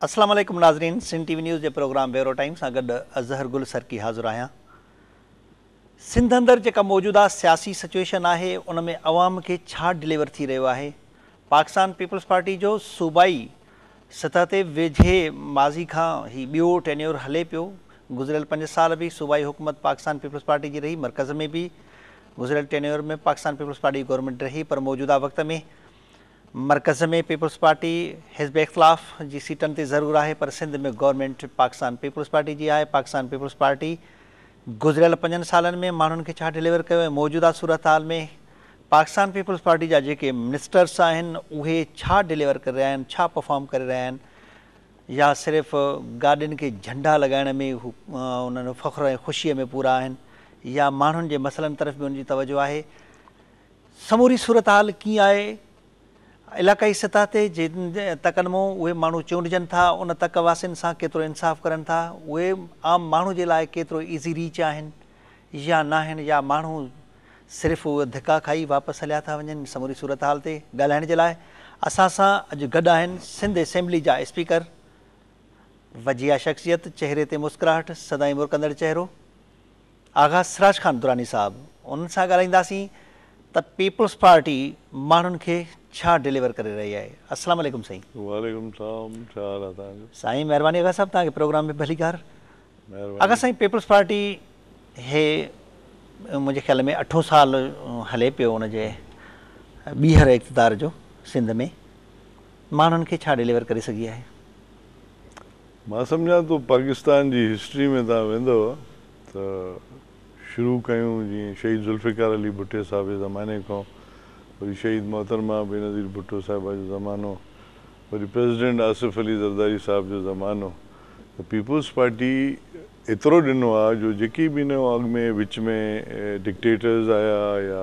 السلام عليڪم ناظرين سنڌ ٽي وي نيوز جي پروگرام بيورو ٽائيم سان گڏ اظهر گل سرڪي حاضر آهيان. سنڌ اندر جيڪا موجوده سياسي سچوئيشن آهي ان ۾ عوام کي ڇا ڊليور ٿي رهيو آهي؟ پاڪستان پيپلز پارٽي جو صوبائي سطح تي ويجهي ماضي کان هي ٻيو ٽينيور هلي پيو گذريل پنج سال به صوبائي حڪومت پاڪستان پيپلز پارٽي جي رهي مرڪز ۾ به گذريل ٽينيور ۾ پاڪستان پيپلز پارٽي جي گورنمينٽ رهي پر موجوده وقت ۾ مرڪز ۾ پيپلز پارٽي حزب اختلاف جي سيٽن تي ضرور آهي پر سنڌ ۾ گورنمينٽ پاڪستان پيپلز پارٽي جي آهي، پاڪستان پيپلز پارٽي گذريل پنجن سالن ۾ ماڻهن کي ڇا ڊليور ڪيو ۽ موجوده صورتحال ۾ پاڪستان پيپلز پارٽي جا جيڪي منسٽرس آهن اهي ڇا ڊليور ڪري رهيا آهن ڇا پرفارم ڪري رهيا آهن يا صرف گاڏين کي جهنڊا لڳائڻ ۾ هو انهن فخر ۽ خوشي ۾ پورا آهن يا ماڻهن جي مسئلن طرف به ان جي توجه آهي. سموري صورتحال ڪيئن آهي، علاقائي سطح تي جن تڪن مون اهي ماڻهو چونڊجن ٿا ان تڪ واسين سان ڪيترو انصاف ڪرن ٿا، اهي عام ماڻهو جي لاء ڪيترو ايزي ريچ آهن يا ناهن يا ماڻهو صرف اهي ڌڪا کائي واپس هليا ٿا وڃن سموري صورتحال تي ڳالهائڻ جي لاء اسان سان اڄ گڏ آهن سنڌ اسيمبلي جا اسپيڪر وجيهه شخصيت چهري تي مسڪراهٽ سدائين مرڪندڙ چهرو آغا سراج خان دراني صاحب انهن سان ڳالهائينداسين ته پيپلز پارٽي ماڻهن کي ڇا ڊليور ڪري رهي آهي. السلام عليڪم سائين. وعليڪم السلام ڇا حال آهي توهان جو. سائين مهرباني آغا صاحب توهان کي پروگرام ۾ ڀليڪار. مهرباني. آغا سائين پيپلز پارٽي هي منهنجي خيال ۾ اٺون سال هلي پيو ان جي ٻيهر اقتدار جو سنڌ ۾ ماڻهن کي ڇا ڊليور ڪري سگهي آهي. مان سمجهان ٿو پاڪستان جي هسٽري ۾ توهان ويندؤ ته شروع ڪيون جيئن شهيد ذوالفقار علي ڀٽي صاحب جي زماني کان وري شهيد محترمه بينظير ڀٽو صاحبه جو زمانو وري پريزيڊنٽ آصف علي زرداري صاحب جو زمانو ته پيپلز پارٽي ايترو ڏنو آ جو جيڪي به ان اڳ ۾ وچ ۾ ڊڪٽيٽرز آيا يا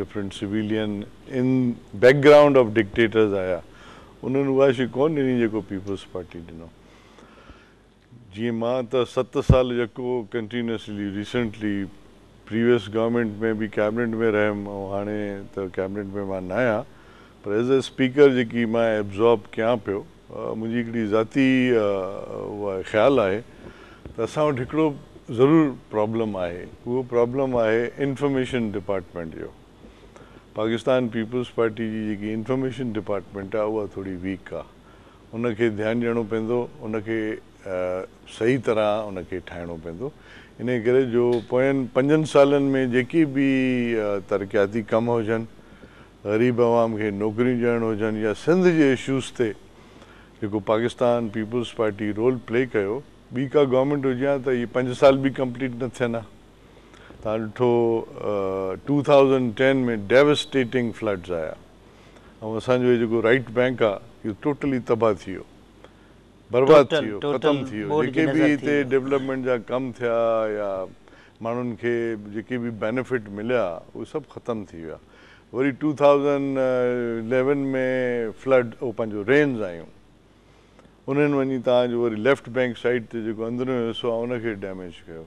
different civilian in background of dictators آيا انهن اها شي ڪونه ڏني جيڪو پيپلز پارٽي ڏنو. جيئن مان ته ست سال يڪو ڪنٽينيوسلي ريسنٽلي پريويس گورنمينٽ ۾ به ڪيبنٽ ۾ رهيم ۽ هاڻي ته ڪيبنٽ ۾ مان نه آهيان پر ايز اي اسپيڪر جيڪي مان ابزارب ڪيان پيو منهنجي هڪڙي ذاتي اها خيال آهي ته اسان وٽ هڪڙو ضرور پرابلم آهي اهو پرابلم آهي انفارميشن ڊپارٽمينٽ جو پاڪستان پيپلز پارٽي جي جيڪي انفارميشن ڊپارٽمينٽ آهي اها ٿوري ويڪ آهي ان کي ڌيان ڏيڻو پوندو، ان کي صحيح طرح ان کي ٺاهڻو پوندو. انهيء ڪري جو پوين پنجن سالن ۾ جيڪي به ترقياتي ڪم هجن، غريب عوام کي نوڪريون ڏيڻ هجن يا سنڌ جي اشوز تي جيڪو پاڪستان پيپلز پارٽي رول پلي ڪيو، ٻي ڪا گورنمينٽ هجي ها ته اهي پنج سال به ڪمپليٽ نه ٿين ها. توهان ڏٺو ٽو ٿائوزنڊ ٽين ۾ ڊيوسٽيٽنگ فلڊز آيا. ۽ اسان جو هي جيڪو رائيٽ بينڪ آ اهو ٽوٽلي تباهه ٿي ويو برباد ٿي ويو ختم ٿي ويو جيڪي به هتي ڊولپمينٽ جا ڪم ٿيا يا ماڻهن کي جيڪي به بينيفٽ مليا اهي سڀ ختم ٿي ويا وري ٽو ٿائوزنڊ اليون ۾ فلڊ او پنهنجو رينز آيون انهن وڃي توهان جو وري ليفٽ بينڪ سائيڊ تي جيڪو اندريون حصو آ ان کي ڊيميج ڪيو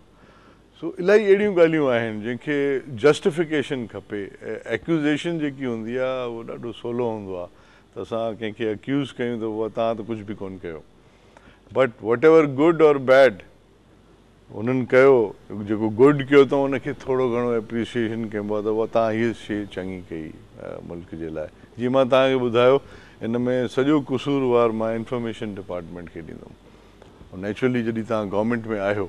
سو الاهي اهڙيون ڳالهيون آهن جنهن کي جسٽيفڪيشن کپي. ايڪيوزيشن جيڪي هوندي آهي اهو ڏاڍو سولو هوندو آهي ته اسان ڪنهن کي اڪيوز ڪيون ته بابا توهان ته ڪجهه به ڪونه ڪيو but whatever good or bad انهن ڪيو جيڪو گڊ ڪيو ته ان کي ٿورو گهڻو ايپريسيئيشن ڪبو آهي ته بابا توهان هيء شيء چڱي ڪئي ملڪ جي لاء. جيئن مان توهان کي ٻڌايو ان ۾ سڄو قصور وار مان انفارميشن ڊپارٽمينٽ کي ڏيندم. نيچرلي جڏهن توهان گورنمينٽ ۾ آهيو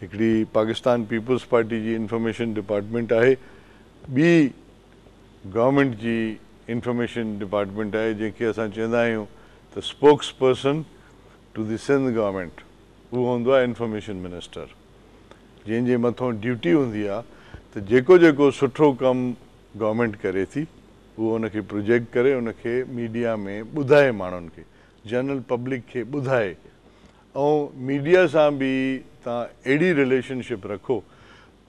هڪڙي پاڪستان پيپلز پارٽي جي انفارميشن ڊپارٽمينٽ آهي، ٻي گورنمينٽ جي انفارميشن ڊپارٽمينٽ آهي جنهن کي اسان چوندا آهيون ته spokesperson to the Sindh government اهو هوندو آهي انفارميشن منسٽر جنهن جي مٿون ڊيوٽي هوندي آهي ته جيڪو جيڪو سٺو ڪم گورنمينٽ ڪري ٿي اهو ان کي پروجيڪٽ ڪري ان کي ميڊيا ۾ ٻڌائي ماڻهن کي جنرل پبلڪ کي ٻڌائي ۽ ميڊيا سان به توهان اهڙي رليشن شپ رکو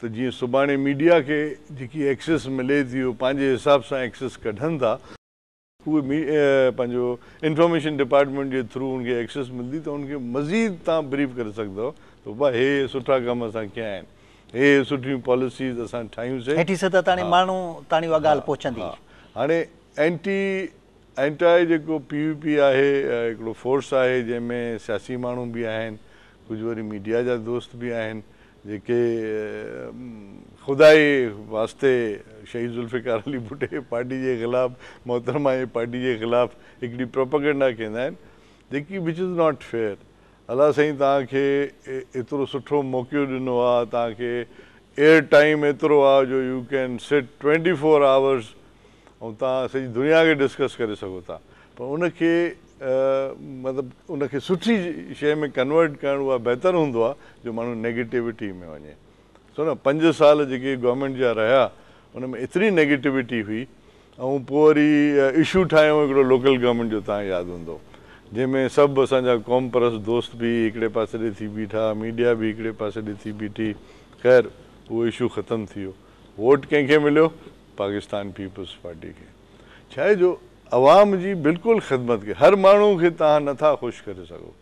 ته جيئن سڀاڻي ميڊيا کي جيڪي ايڪسيس ملي ٿي اهو پنهنجي حساب سان ايڪسيس ڪڍن ٿا، اهي پنهنجو انفارميشن ڊپارٽمينٽ جي ٿرو ان کي ايڪسيس ملندي ته ان کي مزيد توهان بريف ڪري سگهندؤ ته بابا هي هي سٺا ڪم اسان ڪيا آهن، هي هي سٺيون پاليسيز اسان ٺاهيون سي. هيٺين سطح تاڻي ماڻهو تاڻي اها ڳالهه پهچندي. هاڻي اينٽي اينٽائي جيڪو پي يو پي آهي هڪڙو فورس آهي جنهن ۾ سياسي ماڻهو به آهن ڪجهه وري ميڊيا جا دوست به آهن جيڪي خدائي واسطي شهيد ذوالفقار علي ڀٽي جي پارٽي جي خلاف محترمه جي پارٽي جي خلاف هڪڙي پروپگنڊا ڪندا آهن جيڪي وچ is not fair. الله سائين توهان کي ايترو سٺو موقعو ڏنو آ توهان کي ايئر ٽائيم ايترو آ جو you can sit 24 hours ۽ توهان سڄي دنيا کي ڊسڪس ڪري سگهو ٿا پر ان کي مطلب ان کي سٺي شيء ۾ ڪنورٽ ڪرڻ اها بهتر هوندو آ جو ماڻهو نيگيٽوٽي ۾ وڃي سو نه پنج سال جيڪي گورنمينٽ جا رهيا ان ۾ ايتري نيگيٽوٽي هئي ۽ پوء وري اشو ٺاهيائون هڪڙو لوڪل گورنمينٽ جو توهان کي ياد هوندو جنهن ۾ سڀ اسان جا قوم پرست دوست به هڪڙي پاسي ڏي ٿي بيٺا ميڊيا به هڪڙي پاسي ڏي ٿي بيٺي خير اهو اشو ختم ٿي ويو ووٽ ڪنهن کي مليو پاڪستان پيپلز پارٽي کي ڇاهي جو عوام جي بلڪل خدمت ڪئي هر ماڻهو کي توهان نٿا خوش ڪري سگهو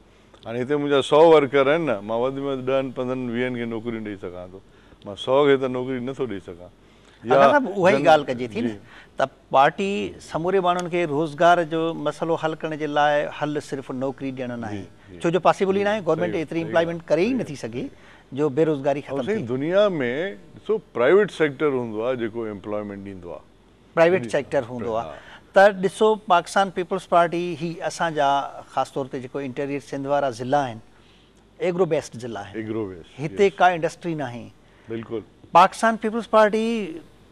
هاڻي هتي منهنجا سئو ورڪر آهن نه مان وڌ ۾ وڌ ڏهن پندرهن ويهن کي نوڪريون ڏئي سگهان ٿو مان سئو کي ته نوڪري نٿو ڏئي سگهان. آغا صاحب اها ئي ڳالهه ڪجي ٿي نه ته پارٽي سموري ماڻهن کي روزگار جو مسئلو حل ڪرڻ جي لاء حل صرف نوڪري ڏيڻ ناهي ڇو جو پاسيبل ئي ناهي گورنمينٽ ايتري امپلائمينٽ ڪري ئي نٿي سگهي جو بيروزگاري ختم ٿئي. دنيا ۾ ڏسو پرائيويٽ سيڪٽر هوندو آهي جيڪو امپلائمينٽ ڏيندو آهي. پرائيويٽ سيڪٽر هوندو آهي ته ڏسو پاڪستان پيپلز پارٽي هي اسان جا خاص طور تي جيڪو انٽيريئر سنڌ وارا ضلعا آهن ايگرو بيسڊ ضلعا آهن هتي ڪا انڊسٽري ناهي بلڪل. پاڪستان پيپلز پارٽي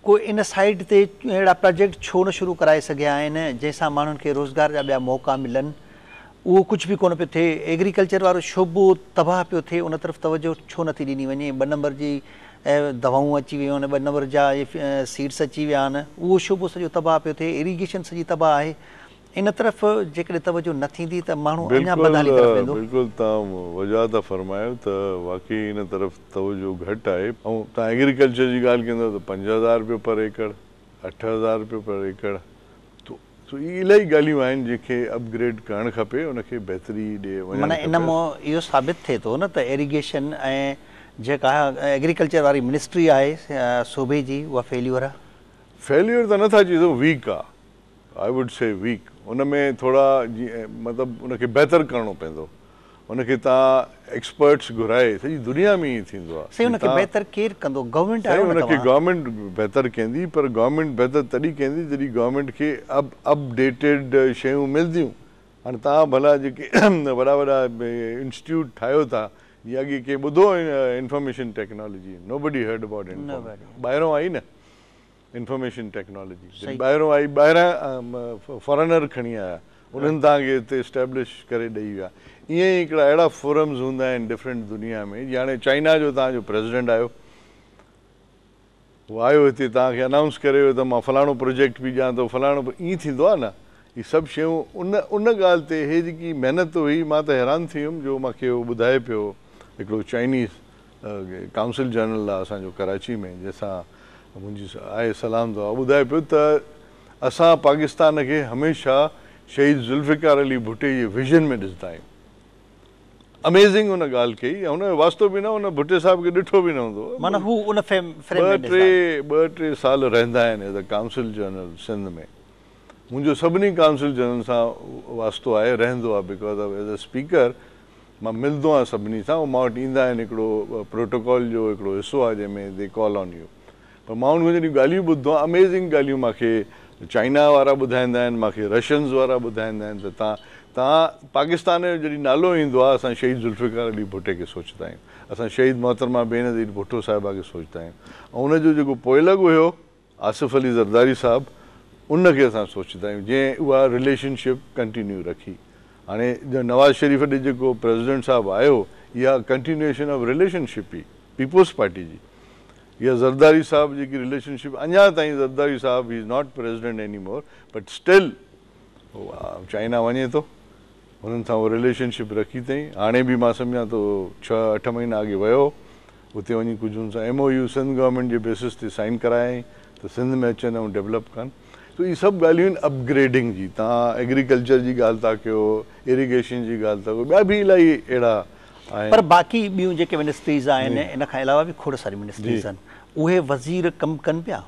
ڪو ان سائيڊ تي اهڙا پراجيڪٽ ڇو نه شروع ڪرائي سگهيا آهن جنهن سان ماڻهن کي روزگار جا ٻيا موقعا ملن اهو ڪجهه به ڪونه پيو ٿئي ايگريڪلچر وارو شعبو تباهه پيو ٿئي ان طرف توجهه ڇو نٿي ڏني وڃي ٻه نمبر جي دوائون اچي ويون آهن ٻه نمبر جا سيڊس اچي ويا آهن اهو شعبو سڄو تباهه پيو ٿئي ايريگيشن سڄي تباهه آهي ان طرف جيڪڏهن توجه نه ٿيندي ته ماڻهو اڃا بدحالي طرف ويندو. بلڪل توهان وجاهه ٿا فرمايو ته واقعي ان طرف توجه گهٽ آهي ۽ توهان ايگريڪلچر جي ڳالهه ڪندؤ ته 5000 رپيو پر ايڪڙ 8000 رپيو پر ايڪڙ تو سو اهي الاهي ڳالهيون آهن جنهن کي اپ گريڊ ڪرڻ کپي ان کي بهتري ڏي وڃڻ معنيٰ ان کپي. مان اهو ثابت ٿئي ٿو نه ته ايريگيشن ۽ جيڪا ايگريڪلچر واري منسٽري آهي صوبي جي اها فيليور آهي. فيليور ته نه ٿا چئي سگهون ويڪ آهي. I would see week ان ۾ ٿورا مطلب ان کي بهتر ڪرڻو پوندو ان کي توهان ايڪسپرٽس گهرائي سڄي دنيا ۾ ائين ٿيندو آهي سائين ان کي بهتر ڪير ڪندو گورنمينٽ آهيو نه توهان. سائين ان کي گورنمينٽ بهتر ڪندي پر گورنمينٽ بهتر تڏهن ڪندي جڏهن گورنمينٽ کي اپ اپ ڊيٽيڊ شيون ملنديون هاڻي توهان ڀلا جيڪي وڏا وڏا انسٽيٽيوٽ ٺاهيو ٿا جيئن اڳي ڪنهن ٻڌو information technology nobody heard about information ٻاهرون آئي نه انفارميشن ٽيڪنالاجي جڏهن ٻاهرون آئي ٻاهران فارينر کڻي آيا انهن توهان کي هتي اسٽيبلش ڪري ڏئي ويا ائين ئي هڪڙا اهڙا فورمز هوندا آهن ڊفرنٽ دنيا ۾ جيئن هاڻي چائنا جو توهان جو پريزيڊنٽ آيو هو آيو هتي توهان کي انائونس ڪري ويو ته مان فلاڻو پروجيڪٽ به ڏيان ٿو فلاڻو ائين ٿيندو آهي نه هي سڀ شيون ان ان ڳالهه تي هي جيڪي محنت هئي مان ته حيران ٿي ويم جو مان کي هو ٻڌائي پيو هڪڙو چائنيز ڪائونسل جنرل آ اسان جو ڪراچي ۾ جنهن سان منهنجي آهي سلام دعا ٻڌائي پيو ته اسان پاڪستان کي هميشه شهيد ذوالفقار علي ڀٽي جي ويزن ۾ ڏسندا آهيون اميزنگ ان ڳالهه ڪئي ۽ هن جو واسطو به نه هن ڀٽي صاحب کي ڏٺو به نه هوندو معنيٰ هو ان فريم ۾ ڏسندا آهن. ٻه ٽي سال رهندا آهن as a consul general Sindh ۾ منهنجو سڀني ڪائونسل جنرل سان واسطو آهي رهندو آهي because of as a speaker مان ملندو آهيان سڀني سان، هو مان وٽ ايندا آهن، هڪڙو پروٽوڪول جو هڪڙو حصو آهي جنهن ۾ the call on you پر مان انهن کان جڏهن ڳالهيون ٻڌندو آهيان اميزنگ ڳالهيون مان کي چائنا وارا ٻڌائيندا آهن مان کي رشنز وارا ٻڌائيندا آهن ته توهان توهان پاڪستان جو جڏهن نالو ايندو آهي اسان شهيد ذوالفقار علي ڀٽي کي سوچندا آهيون اسان شهيد محترمه بينظير ڀٽو صاحبه کي سوچندا آهيون ۽ ان جو جيڪو پوئلڳ هيو آصف علي زرداري صاحب ان کي اسان سوچندا آهيون جنهن اها رليشن شپ ڪنٽينيو رکي. هاڻي نواز شريف ڏي جيڪو پريزيڊنٽ صاحب آيو اها ڪنٽينيوئيشن آف رليشن شپ هئي پيپلز پارٽي جي. اها زرداري صاحب جيڪي رليشن شپ اڃا تائين زرداري صاحب he is not president any more but still هو چائنا وڃي ٿو هنن سان اهو رليشن شپ رکي اٿئين. هاڻي به مان سمجهان ٿو ڇهه اٺ مهينا اڳي ويو هو اتي وڃي ڪجهه هن سان M O U Sindh government جي بيسس تي سائن ڪرايائين ته سنڌ ۾ اچن ۽ ڊيولپ ڪن. سو اهي سڀ ڳالهيون آهن اپ گريڊنگ جي. توهان ايگريڪلچر جي ڳالهه ٿا ڪيو، ايريگيشن جي ڳالهه ٿا ڪيو، ٻيا به الاهي اهڙا آهن. پر باقي ٻيون جيڪي منسٽريز آهن ان کان علاوه به کوڙ ساريون منسٽريز آهن اهي وزير ڪم ڪن پيا؟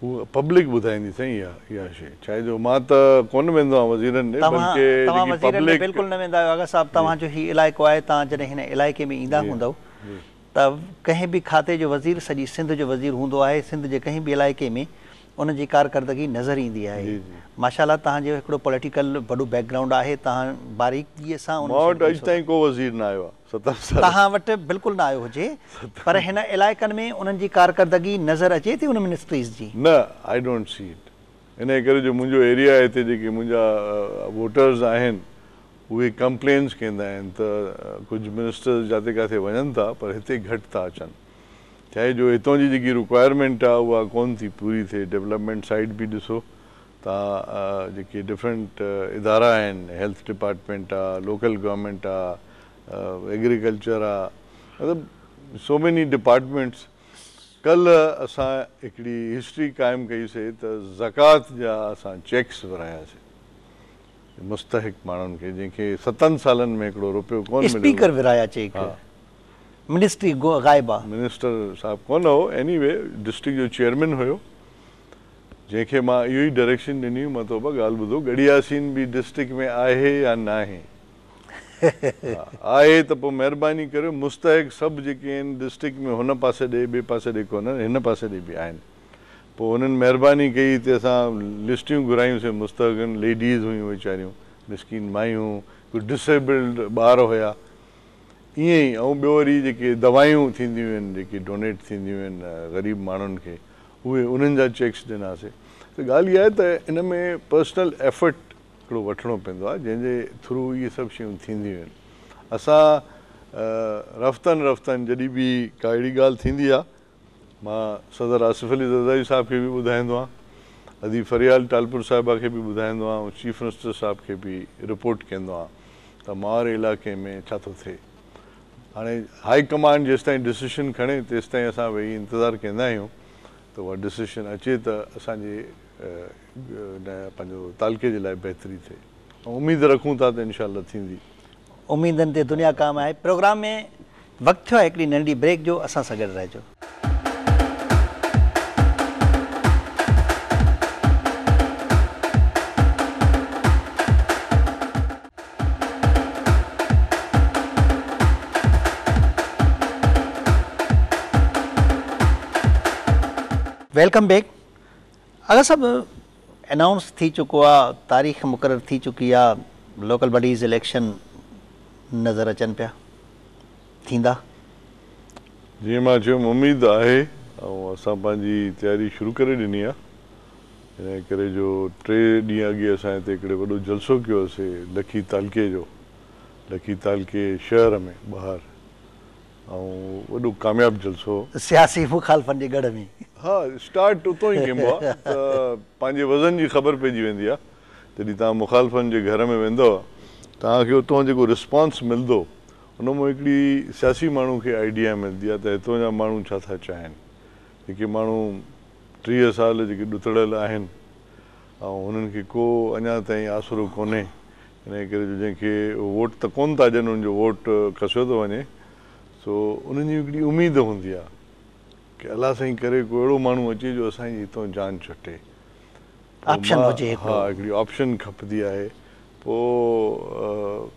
هو پبلڪ ٻڌائيندي سائين اها اها شيء ڇا آهي جو مان ته ڪونه ويندو آهيان وزيرن ڏي توهان بلڪه توهان جيڪي وزيرن ڏي پبلڪ بلڪل نه ويندا آهيو آغا صاحب جي توهان جو هي علائقو آهي توهان جڏهن هن علائقي ۾ ايندا جي هوندؤ جي ته ڪنهن به کاتي جو وزير سڄي سنڌ جو وزير هوندو آهي سنڌ جي ڪنهن به علائقي ۾ ان جي ڪارڪردگي نظر ايندي آهي جي جي ماشاء الله توهان جو هڪڙو پوليٽيڪل وڏو بيڪ گرائونڊ آهي توهان باريڪي سان انهن مان شين وٽ کي اڄ ڏسو ٿا. تائين ڪو وزير نه آيو آهي 70 سالن توهان وٽ بلڪل نه آيو هجي پر هن علائقن ۾ انهن جي ڪارڪردگي نظر اچي ٿي ان منسٽريز جي؟ نه I don't see it انهي ڪري جو منهنجو ايريا هتي جيڪي منهنجا ووٽرز آهن اهي ڪمپلينس ڪندا آهن ته ڪجهه منسٽرز جاتي ڪاٿي وڃن ٿا پر هتي گهٽ ٿا اچن ڇاهي جو هتون جي جيڪي رڪوائرمينٽ آهي اها ڪون ٿي پوري ٿئي ڊولپمينٽ سائيڊ به ڏسو توهان جيڪي ڊفرنٽ ادارا آهن هيلٿ ڊپارٽمينٽ آ لوڪل گورنمينٽ آ ايگريڪلچر آ مطلب سو ميني ڊپارٽمينٽس ڪلهه اسان هڪڙي هسٽري قائم ڪئي سي ته زڪوات جا اسان چيڪس ورهاياسي مستحق ماڻهن کي جنهن کي 7 سالن ۾ هڪڙو روپيو ڪون مليو اسپيڪر ورهايا چيڪ ها منسٽري غائب آ. منسٽر صاحب ڪونه هو ايني وي ڊسٽرڪٽ جو چيئرمين هيو جنهن کي مان اهو ئي ڊائريڪشن ڏني هئي مان ته بابا ڳالهه ٻڌو ڳڙهي ياسين به ڊسٽرڪٽ ۾ آهي يا ناهي؟ ها آهي ته پوء مهرباني ڪريو مستحق سڀ جيڪي آهن ڊسٽرڪٽ ۾ هن پاسي ڏي ٻئي پاسي ڏي ڪونهن هن پاسي ڏي به آهن پوء هنن مهرباني ڪئي هتي اسان لسٽيون گهرايون سي مستحقن ليڊيز هيون ويچاريون مسڪين مايون ڪجهه ڊسيبلڊ ٻار هيا ائين ئي ۽ ٻيو وري جيڪي دوائيون ٿينديون آهن جيڪي ڊونيٽ ٿينديون آهن غريب ماڻهن کي اهي انهن جا چيڪس ڏناسي ته ڳالهه اها آهي ته ان ۾ پرسنل ايفرٽ هڪڙو وٺڻو پوندو آهي جنهن جي ٿرو اهي سڀ شيون ٿينديون آهن اسان رفتن رفتن جڏهن به ڪا اهڙي ڳالهه ٿيندي آهي مان صدر آصف علي زرداري صاحب کي به ٻڌائيندو آهيان ادي فريال ٽالپر صاحبه کي به ٻڌائيندو آهيان ۽ چيف منسٽر صاحب کي به رپورٽ ڪندو آهيان ته مان واري علائقي ۾ ڇا ٿو ٿئي. هاڻي هائي ڪمانڊ جيستائين ڊسيشن کڻي تيستائين اسان ويهي انتظار ڪندا آهيون ته اها ڊسيشن اچي ته اسان جي پنهنجو تعلقي جي لاء بهتري ٿئي ۽ اميد رکون ٿا ته انشاء الله ٿيندي. اميدن تي دنيا قائم آهي. پروگرام ۾ وقت ٿيو آهي هڪڙي ننڍي بريڪ جو اسان سان گڏ رهجو. Welcome back آغا صاحب انائونس ٿي چڪو آ تاريخ مقرر ٿي چڪي آ لوڪل باڊيز اليڪشن نظر اچن پيا ٿيندا؟ جيئن مان چيم اميد آهي ۽ اسان پنهنجي تياري شروع ڪري ڏني آ انهيء ڪري جو ٽي ڏينهن اڳي اسان هتي هڪڙي وڏو جلسو ڪيوسي لکي تعلقي جو لکي تعلقي شهر ۾ ٻاهر ۽ وڏو ڪامياب جلسو هو. سياسي مخالفن جي ڳڙهه ۾. ها اسٽارٽ اتو ئي ڪبو آ ته پنهنجي وزن جي خبر پئجي ويندي آ جڏهن توهان مخالفن جي گهر ۾ ويندؤ توهان کي اتو جيڪو رسپانس ملندو ان مان هڪڙي سياسي ماڻهو کي آئيڊيا ملندي آ ته هتو جا ماڻهو ڇا ٿا چاهين جيڪي ماڻهو 30 سال جيڪي ڏتڙيل آهن ۽ هنن کي ڪو اڃا تائين آسرو ڪونهي انهيء ڪري جو جنهن کي ووٽ ته ڪونه ٿا ڏين انهن جو ووٽ کسيو ٿو وڃي سو انهن جي هڪڙي اميد هوندي آهي ڪي الله سائين ڪري ڪو اهڙو ماڻهو اچي جو اسان جي هتان جان ڇٽي. پوء آپشن مان هجي ها هڪڙو. هڪڙي آپشن کپندي آهي پوء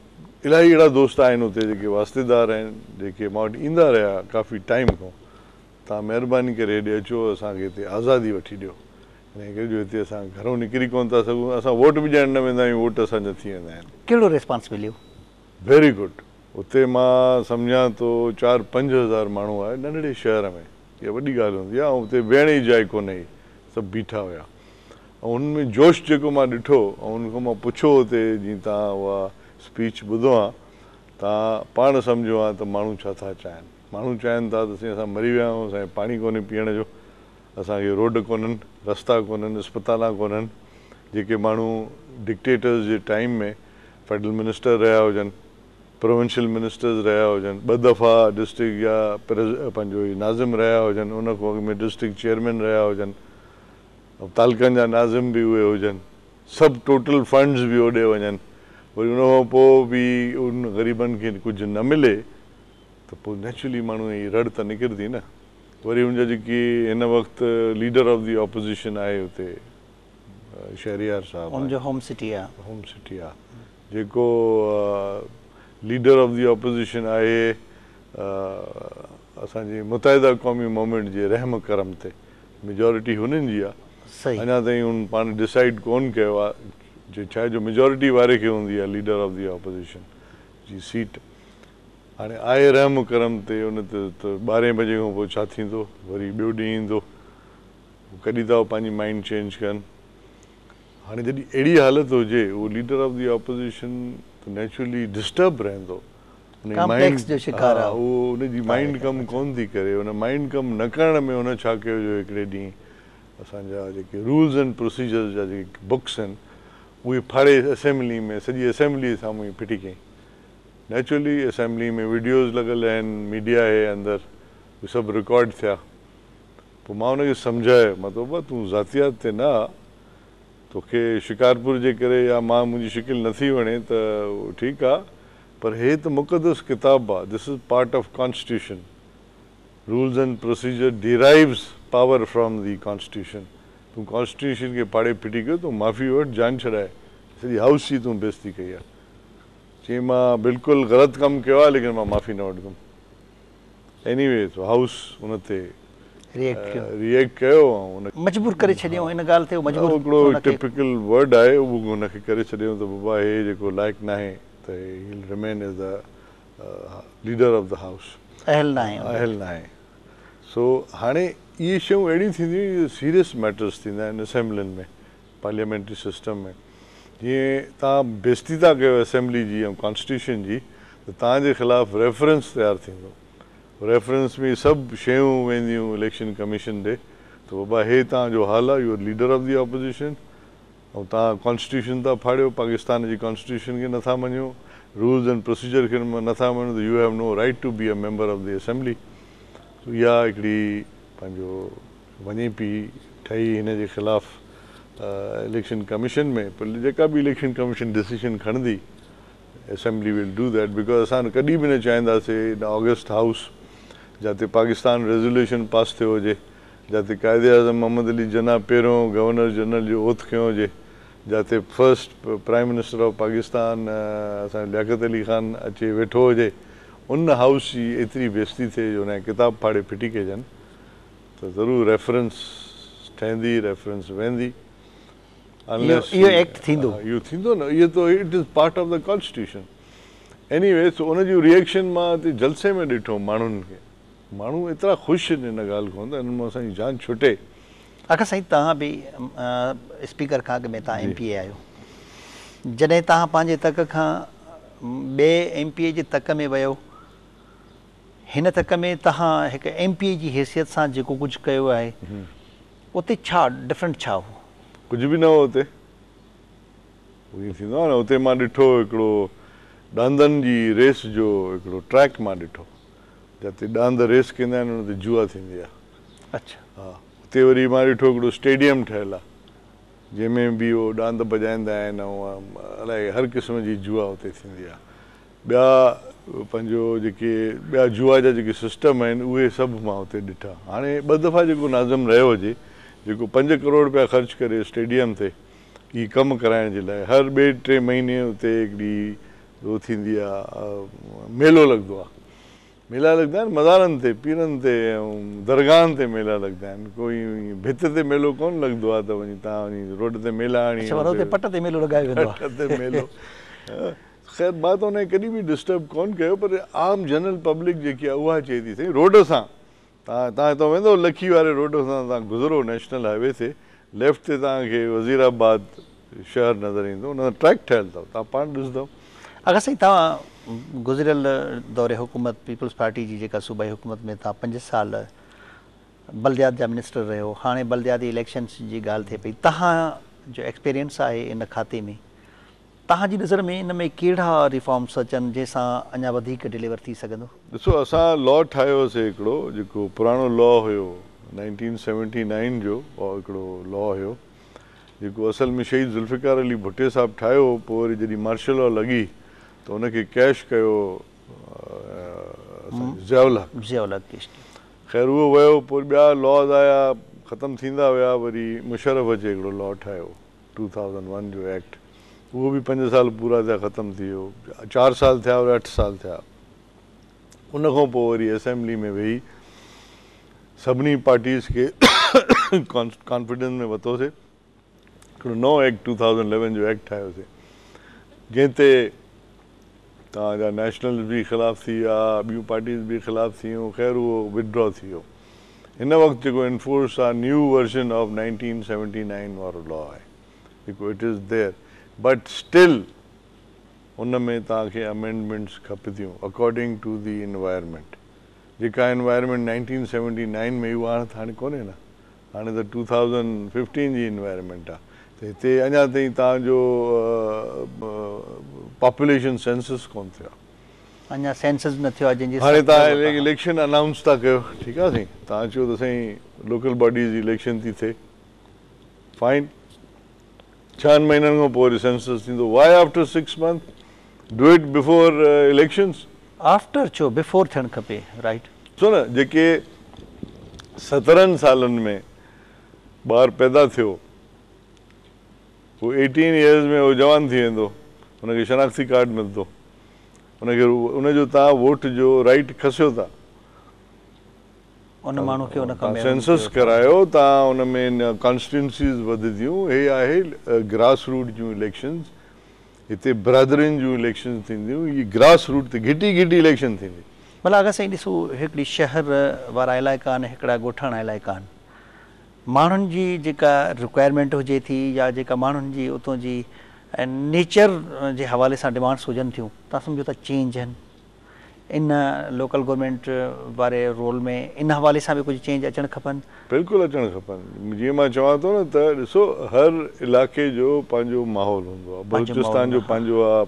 الاهي اهڙا دوست آهن اتي جيڪي واسطيدار آهن جيڪي مان وٽ ايندا رهيا ڪافي ٽائيم کان توهان مهرباني ڪري هيڏي اچو اسان کي هتي آزادي وٺي ڏيو انهيء ڪري جو هتي اسان گهرون نڪري ڪونه ٿا سگهون اسان ووٽ به ڏيڻ نه ويندا آهيون ووٽ اسان جا ٿي ويندا آهن. ڪهڙو ريسپانس مليو؟ ويري گڊ اتي مان سمجهان ٿو 4-5 هزار ماڻهو آهي ننڍڙي شهر ۾ اها وڏي ڳالهه هوندي آهي ۽ اتي ويهڻ جي جاء ڪونه هئي سڀ بيٺا هيا ۽ انهن ۾ جوش جيڪو مان ڏٺو ۽ انهن کان مان پڇيو اتي جيئن توهان اها اسپيچ ٻڌو ها توهان پاڻ سمجهو ها ته ماڻهو ڇا ٿا چاهين. ماڻهو چاهين ٿا ته سائين اسان مري ويا آهيون، اسان کي پاڻي ڪونهي پيئڻ جو، اسان کي روڊ ڪونهن، رستا ڪونهن، اسپتالان ڪونهن، جيڪي ماڻهو ڊڪٽيٽرز جي ٽائيم ۾ فيڊرل منسٽر رهيا هجن، پروونشل منسٽرز رهيا هجن، ٻه دفعا ڊسٽرڪٽ جا پنهنجو هي ناظم رهيا هجن، ان کان اڳ ۾ ڊسٽرڪٽ چيئرمين رهيا هجن، تعلقن جا ناظم به اهي هجن، سڀ ٽوٽل فنڊز به اوڏي وڃن، وري ان کان پوء به ان غريبن کي ڪجهه نه ملي ته پوء نيچرلي ماڻهوء جي رڙ ته نڪرندي نه وري هن جا جيڪي هن وقت ليڊر آف the opposition آهي اتي شهريار صاحب ان جو هوم سٽي آ. هوم سٽي آ. جيڪو ليڊر آف the opposition آهي اسان جي متحده قومي موومينٽ جي رحم ڪرم تي ميجارٽي هنن جي آ. اڃا تائين هن پاڻ ڊسائيڊ ڪون ڪيو آ ڇا جو ميجارٽي واري کي هوندي آ ليڊر آف the opposition جي سيٽ. هاڻي آهي رحم ڪرم تي ان تي ته 12 بجي کان پوء ڇا ٿيندو، وري ٻيو ڏينهن ايندو، ڪڏهن ٿا پنهنجي مائنڊ چينج ڪن. هاڻي جڏهن اهڙي حالت هجي اهو ليڊر آف the opposition ته نيچرلي ڊسٽرب رهندو، ڪامپليڪس جو شڪار آهي اهو، ان جي مائنڊ ڪم ڪونه ٿي ڪري. ان مائنڊ ڪم نه ڪرڻ ۾ هن ڇا ڪيو جو هڪڙي ڏينهن اسان جا جيڪي رولز اينڊ پروسيجرز جا جيڪي بڪس آهن اهي ڦاڙي اسيمبلي ۾ سڄي اسيمبلي سامهون ئي ڦٽي ڪيائين. نيچرلي اسيمبلي ۾ وڊيوز لڳل آهن، ميڊيا آهي اندر، اهي سڀ رڪارڊ ٿيا. پوء مان ان کي سمجهايو، مان چيو بابا تون ذاتيات تي نه آ، توکي شڪارپور جي ڪري يا مان منهنجي شڪل نٿي وڻي ته ٺيڪ آ، پر هي ته مقدس ڪتاب آ، this is part of constitution, rules and procedure derives power from the constitution, تون ڪانسٽيٽيوشن کي ڦاڙي ڦٽي ڪيو، تون معافي وٺ، جان ڇڏائي، سڄي هائوس جي تون بيعزتي ڪئي آ. چيائين مان بلڪل غلط ڪم ڪيو آ، ليڪن مان معافي نه وٺندم. ايني وي سو هائوس ان تي ريئيڪٽ ڪيو ۽ ان مجبور ڪري ڇڏيو ان ڳالهه تي مجبور هڪڙو ٽپيڪل ورڊ آهي اهو ان کي ڪري ڇڏيو ته بابا هي جيڪو لائق ناهي ته he will remain as the leader of the house, اهل ناهي، اهل ناهي. سو هاڻي اهي شيون اهڙيون ٿينديون جو سيريس ميٽرز ٿيندا آهن اسيمبلين ۾ پارليامينٽري سسٽم ۾، جيئن توهان بيعزتي ٿا ڪيو اسيمبلي جي ۽ ڪانسٽيٽيوشن جي ته توهان جي خلاف ريفرنس تيار ٿيندو، ريفرنس ۾ سڀ شيون وينديون اليڪشن ڪميشن ڏي ته بابا هي توهان جو حال آهي، you are leader of the opposition ۽ توهان ڪانسٽيٽيوشن ٿا ڦاڙيو، پاڪستان جي ڪانسٽيٽيوشن کي نٿا مڃيو، رولز اينڊ پروسيجر کي نٿا مڃو ته you have no right to be a member of the assembly. سو اها هڪڙي پنهنجو وڃي پي ٺهي هن جي خلاف اليڪشن ڪميشن ۾، پر جيڪا به اليڪشن ڪميشن ڊسيشن کڻندي assembly will do that, because اسان ڪڏهن به نه چاهينداسي ان آگسٽ هائوس جاتي پاڪستان ريزوليوشن پاس ٿيو هجي، جاتي قائد اعظم محمد علي جناح پهريون گورنر جنرل جو اوٿ کنيو هجي، جاتي first prime minister of Pakistan اسان جو لياقت علي خان اچي ويٺو هجي، ان هائوس جي ايتري بيعزتي ٿئي جو ان جا ڪتاب ڦاڙي ڦٽي ڪجن ته ضرور ريفرنس ٺهندي، ريفرنس ويندي. اهو ايڪٽ ٿيندو. اهو ٿيندو نه، اهو ته it is part of the constitution. Anyway سو ان جو ريئيڪشن مان اتي جلسي ۾ ڏٺو ماڻهن کي، ماڻهو ايترا خوش آهن ان ڳالهه کان ته انهن مان اسان جي جان ڇٽي. آغا سائين توهان به اسپيڪر کان اڳ ۾ توهان ايم پي اي آهيو، جڏهن توهان پنهنجي تڪ کان ٻئي ايم پي اي جي تڪ ۾ ويو، هن تڪ ۾ توهان هڪ ايم پي اي جي حيثيت سان جيڪو ڪجهه ڪيو آهي اتي ڇا ڊفرنٽ ڇا هو؟ ڪجهه به نه هو اتي. ائين ٿيندو آهي نه، اتي مان ڏٺو هڪڙو ڏاندن جي ريس جو هڪڙو ٽريڪ مان ڏٺو، جتي ڏاند ريس ڪندا آهن ان تي جوا ٿيندي آهي. اڇا. ها، اتي وري مان ڏٺو هڪڙو اسٽيڊيم ٺهيل آهي جنهن ۾ به اهو ڏاند ڀڄائيندا آهن ۽ الائي هر قسم جي جوا اتي ٿيندي آهي. ٻيا پنهنجو جيڪي ٻيا جوا جا جيڪي سسٽم آهن اهي سڀ مان اتي ڏٺا. هاڻي ٻه دفعا جيڪو ناظم رهيو هجي، جيڪو 5 ڪروڙ رپيا خرچ ڪري اسٽيڊيم تي هي ڪم ڪرائڻ جي لاء هر ٻئي ٽي مهيني اتي هڪڙي هو ٿيندي آ، ميلو لڳندو آ. ميلا لڳندا آهن مزارن تي، پيرن تي ۽ درگاهن تي ميلا لڳندا آهن. ڪوئي ڀت تي ميلو ڪونه لڳندو آ ته وڃي توهان وڃي روڊ تي ميلا هڻي اڇا معنيٰ اتي پٽ تي ميلو لڳايو ويندو آ. پٽ تي ميلو. خير مان ته ان کي ڪڏهن به ڊسٽرب ڪونه ڪيو پر عام جنرل پبلڪ جيڪي آهي اها چئي ٿي سائين روڊ سان توهان توهان هتان ويندو لکي واري روڊ سان توهان گذرو نيشنل هاء وي تي ليفٽ تي توهان کي وزير آباد شهر نظر ايندو ان سان ٽريڪ ٺهيل اٿو توهان پاڻ ڏسندو. آغا سائين توهان گذريل دور حڪومت پيپلز پارٽي جي جيڪا صوبائي حڪومت ۾ توهان 5 سال بلديات جا منسٽر رهيو هاڻي بلدياتي اليڪشنس جي ڳالهه ٿئي پئي توهان جو ايڪسپيرينس آهي ان کاتي ۾ توهان جي نظر ۾ ان ۾ ڪهڙا ريفارمس اچن جنهن سان اڃا وڌيڪ ڊليور ٿي سگهندو؟ ڏسو اسان لا ٺاهيوسي هڪڙو جيڪو پراڻو لا هيو 1979 جو هڪڙو لا هيو جيڪو اصل ۾ شهيد ذوالفقار علي ڀٽي صاحب ٺاهيو هو پوء وري جڏهن مارشل لا لڳي ته ان کي ڪيش ڪيو اسان جي ضياء الحق. ضياء الحق ڪيش ڪيو. خير اهو ويو پوء ٻيا لاز آيا ختم ٿيندا ويا وري مشرف اچي هڪڙو لا ٺاهيو ٽو ٿائوزنڊ ون جو ايڪٽ اهو به پنج سال پورا ٿيا ختم ٿي ويو چار سال ٿيا وري اٺ سال ٿيا ان کان پوء وري اسيمبلي ۾ ويهي سڀني پارٽيز کي ڪانفيڊنس ۾ ورتوسي هڪڙو نئون ايڪٽ ٽو ٿائوزنڊ اليون جو ايڪٽ ٺاهيوسي جنهن تي توهان جا نيشنلز به خلاف ٿي ويا ٻيون پارٽيز به خلاف ٿي ويون خير اهو وڊرا ٿي ويو هن وقت جيڪو انفورس آ نيو ورزن آف 1979 وارو لا آهي جيڪو it is there but still ان ۾ توهان کي امينڊمينٽس کپنديون اڪارڊنگ ٽو the environment جيڪا انوائرمينٽ 1979 ۾ هئي اها هاڻي هاڻي ڪونهي نه هاڻي ته 2015 جي انوائرمينٽ آ ته هتي اڃا تائين توهان جو پاپوليشن سينسس ڪونه ٿيو آ. اڃا سينسس نه ٿيو آ جنهن جي هاڻي سخت توهان ضرورت آ. اليڪشن انائونس ٿا ڪيو ٺيڪ آ سائين توهان چيو ته سائين لوڪل باڊيز جي اليڪشن ٿي ٿئي فائن ڇهن مهينن کان پوء وري سينسس ٿيندو why after six month do it before elections. After ڇو بفور ٿيڻ کپي رائيٽ. ڏسو نه جيڪي سترهن سالن ۾ ٻار پيدا ٿيو هو ايٽين ايئرز ۾ هو جوان ٿي ويندو ان کي شناختي ڪارڊ ملندو ان کي ان جو توهان ووٽ جو رائيٽ کسيو ٿا. ان ماڻهو کي ان کان توهان محروم سينسس ڪيو ٿا. ڪرايو توهان ان ۾ ڪانسٽيٽوئنسيز وڌنديون هي آهي گراس روٽ جون اليڪشنز هتي برادرين جون اليڪشنز ٿينديون هي گراس روٽ تي گهٽي گهٽي اليڪشن ٿيندي. ڀلا آغا سائين ڏسو هڪڙي شهر وارا علائقا آهن هڪڙا ڳوٺاڻا علائقا آهن ماڻهن جي جيڪا رڪوائرمينٽ هجي ٿي يا جيڪا ماڻهن جي اتون جي نيچر جي حوالي سان ڊمانڊس هجن ٿيون توهان سمجهو ٿا چينج آهن ان لوڪل گورنمينٽ واري رول ۾ ان حوالي سان به ڪجهه چينج اچڻ کپن. بلڪل اچڻ کپن. جيئن مان چوان ٿو نه ته ڏسو هر علائقي جو پنهنجو ماحول هوندو آهي. پنهنجو ماحول بلوچستان هوندو جو آهي. پنهنجو آهي،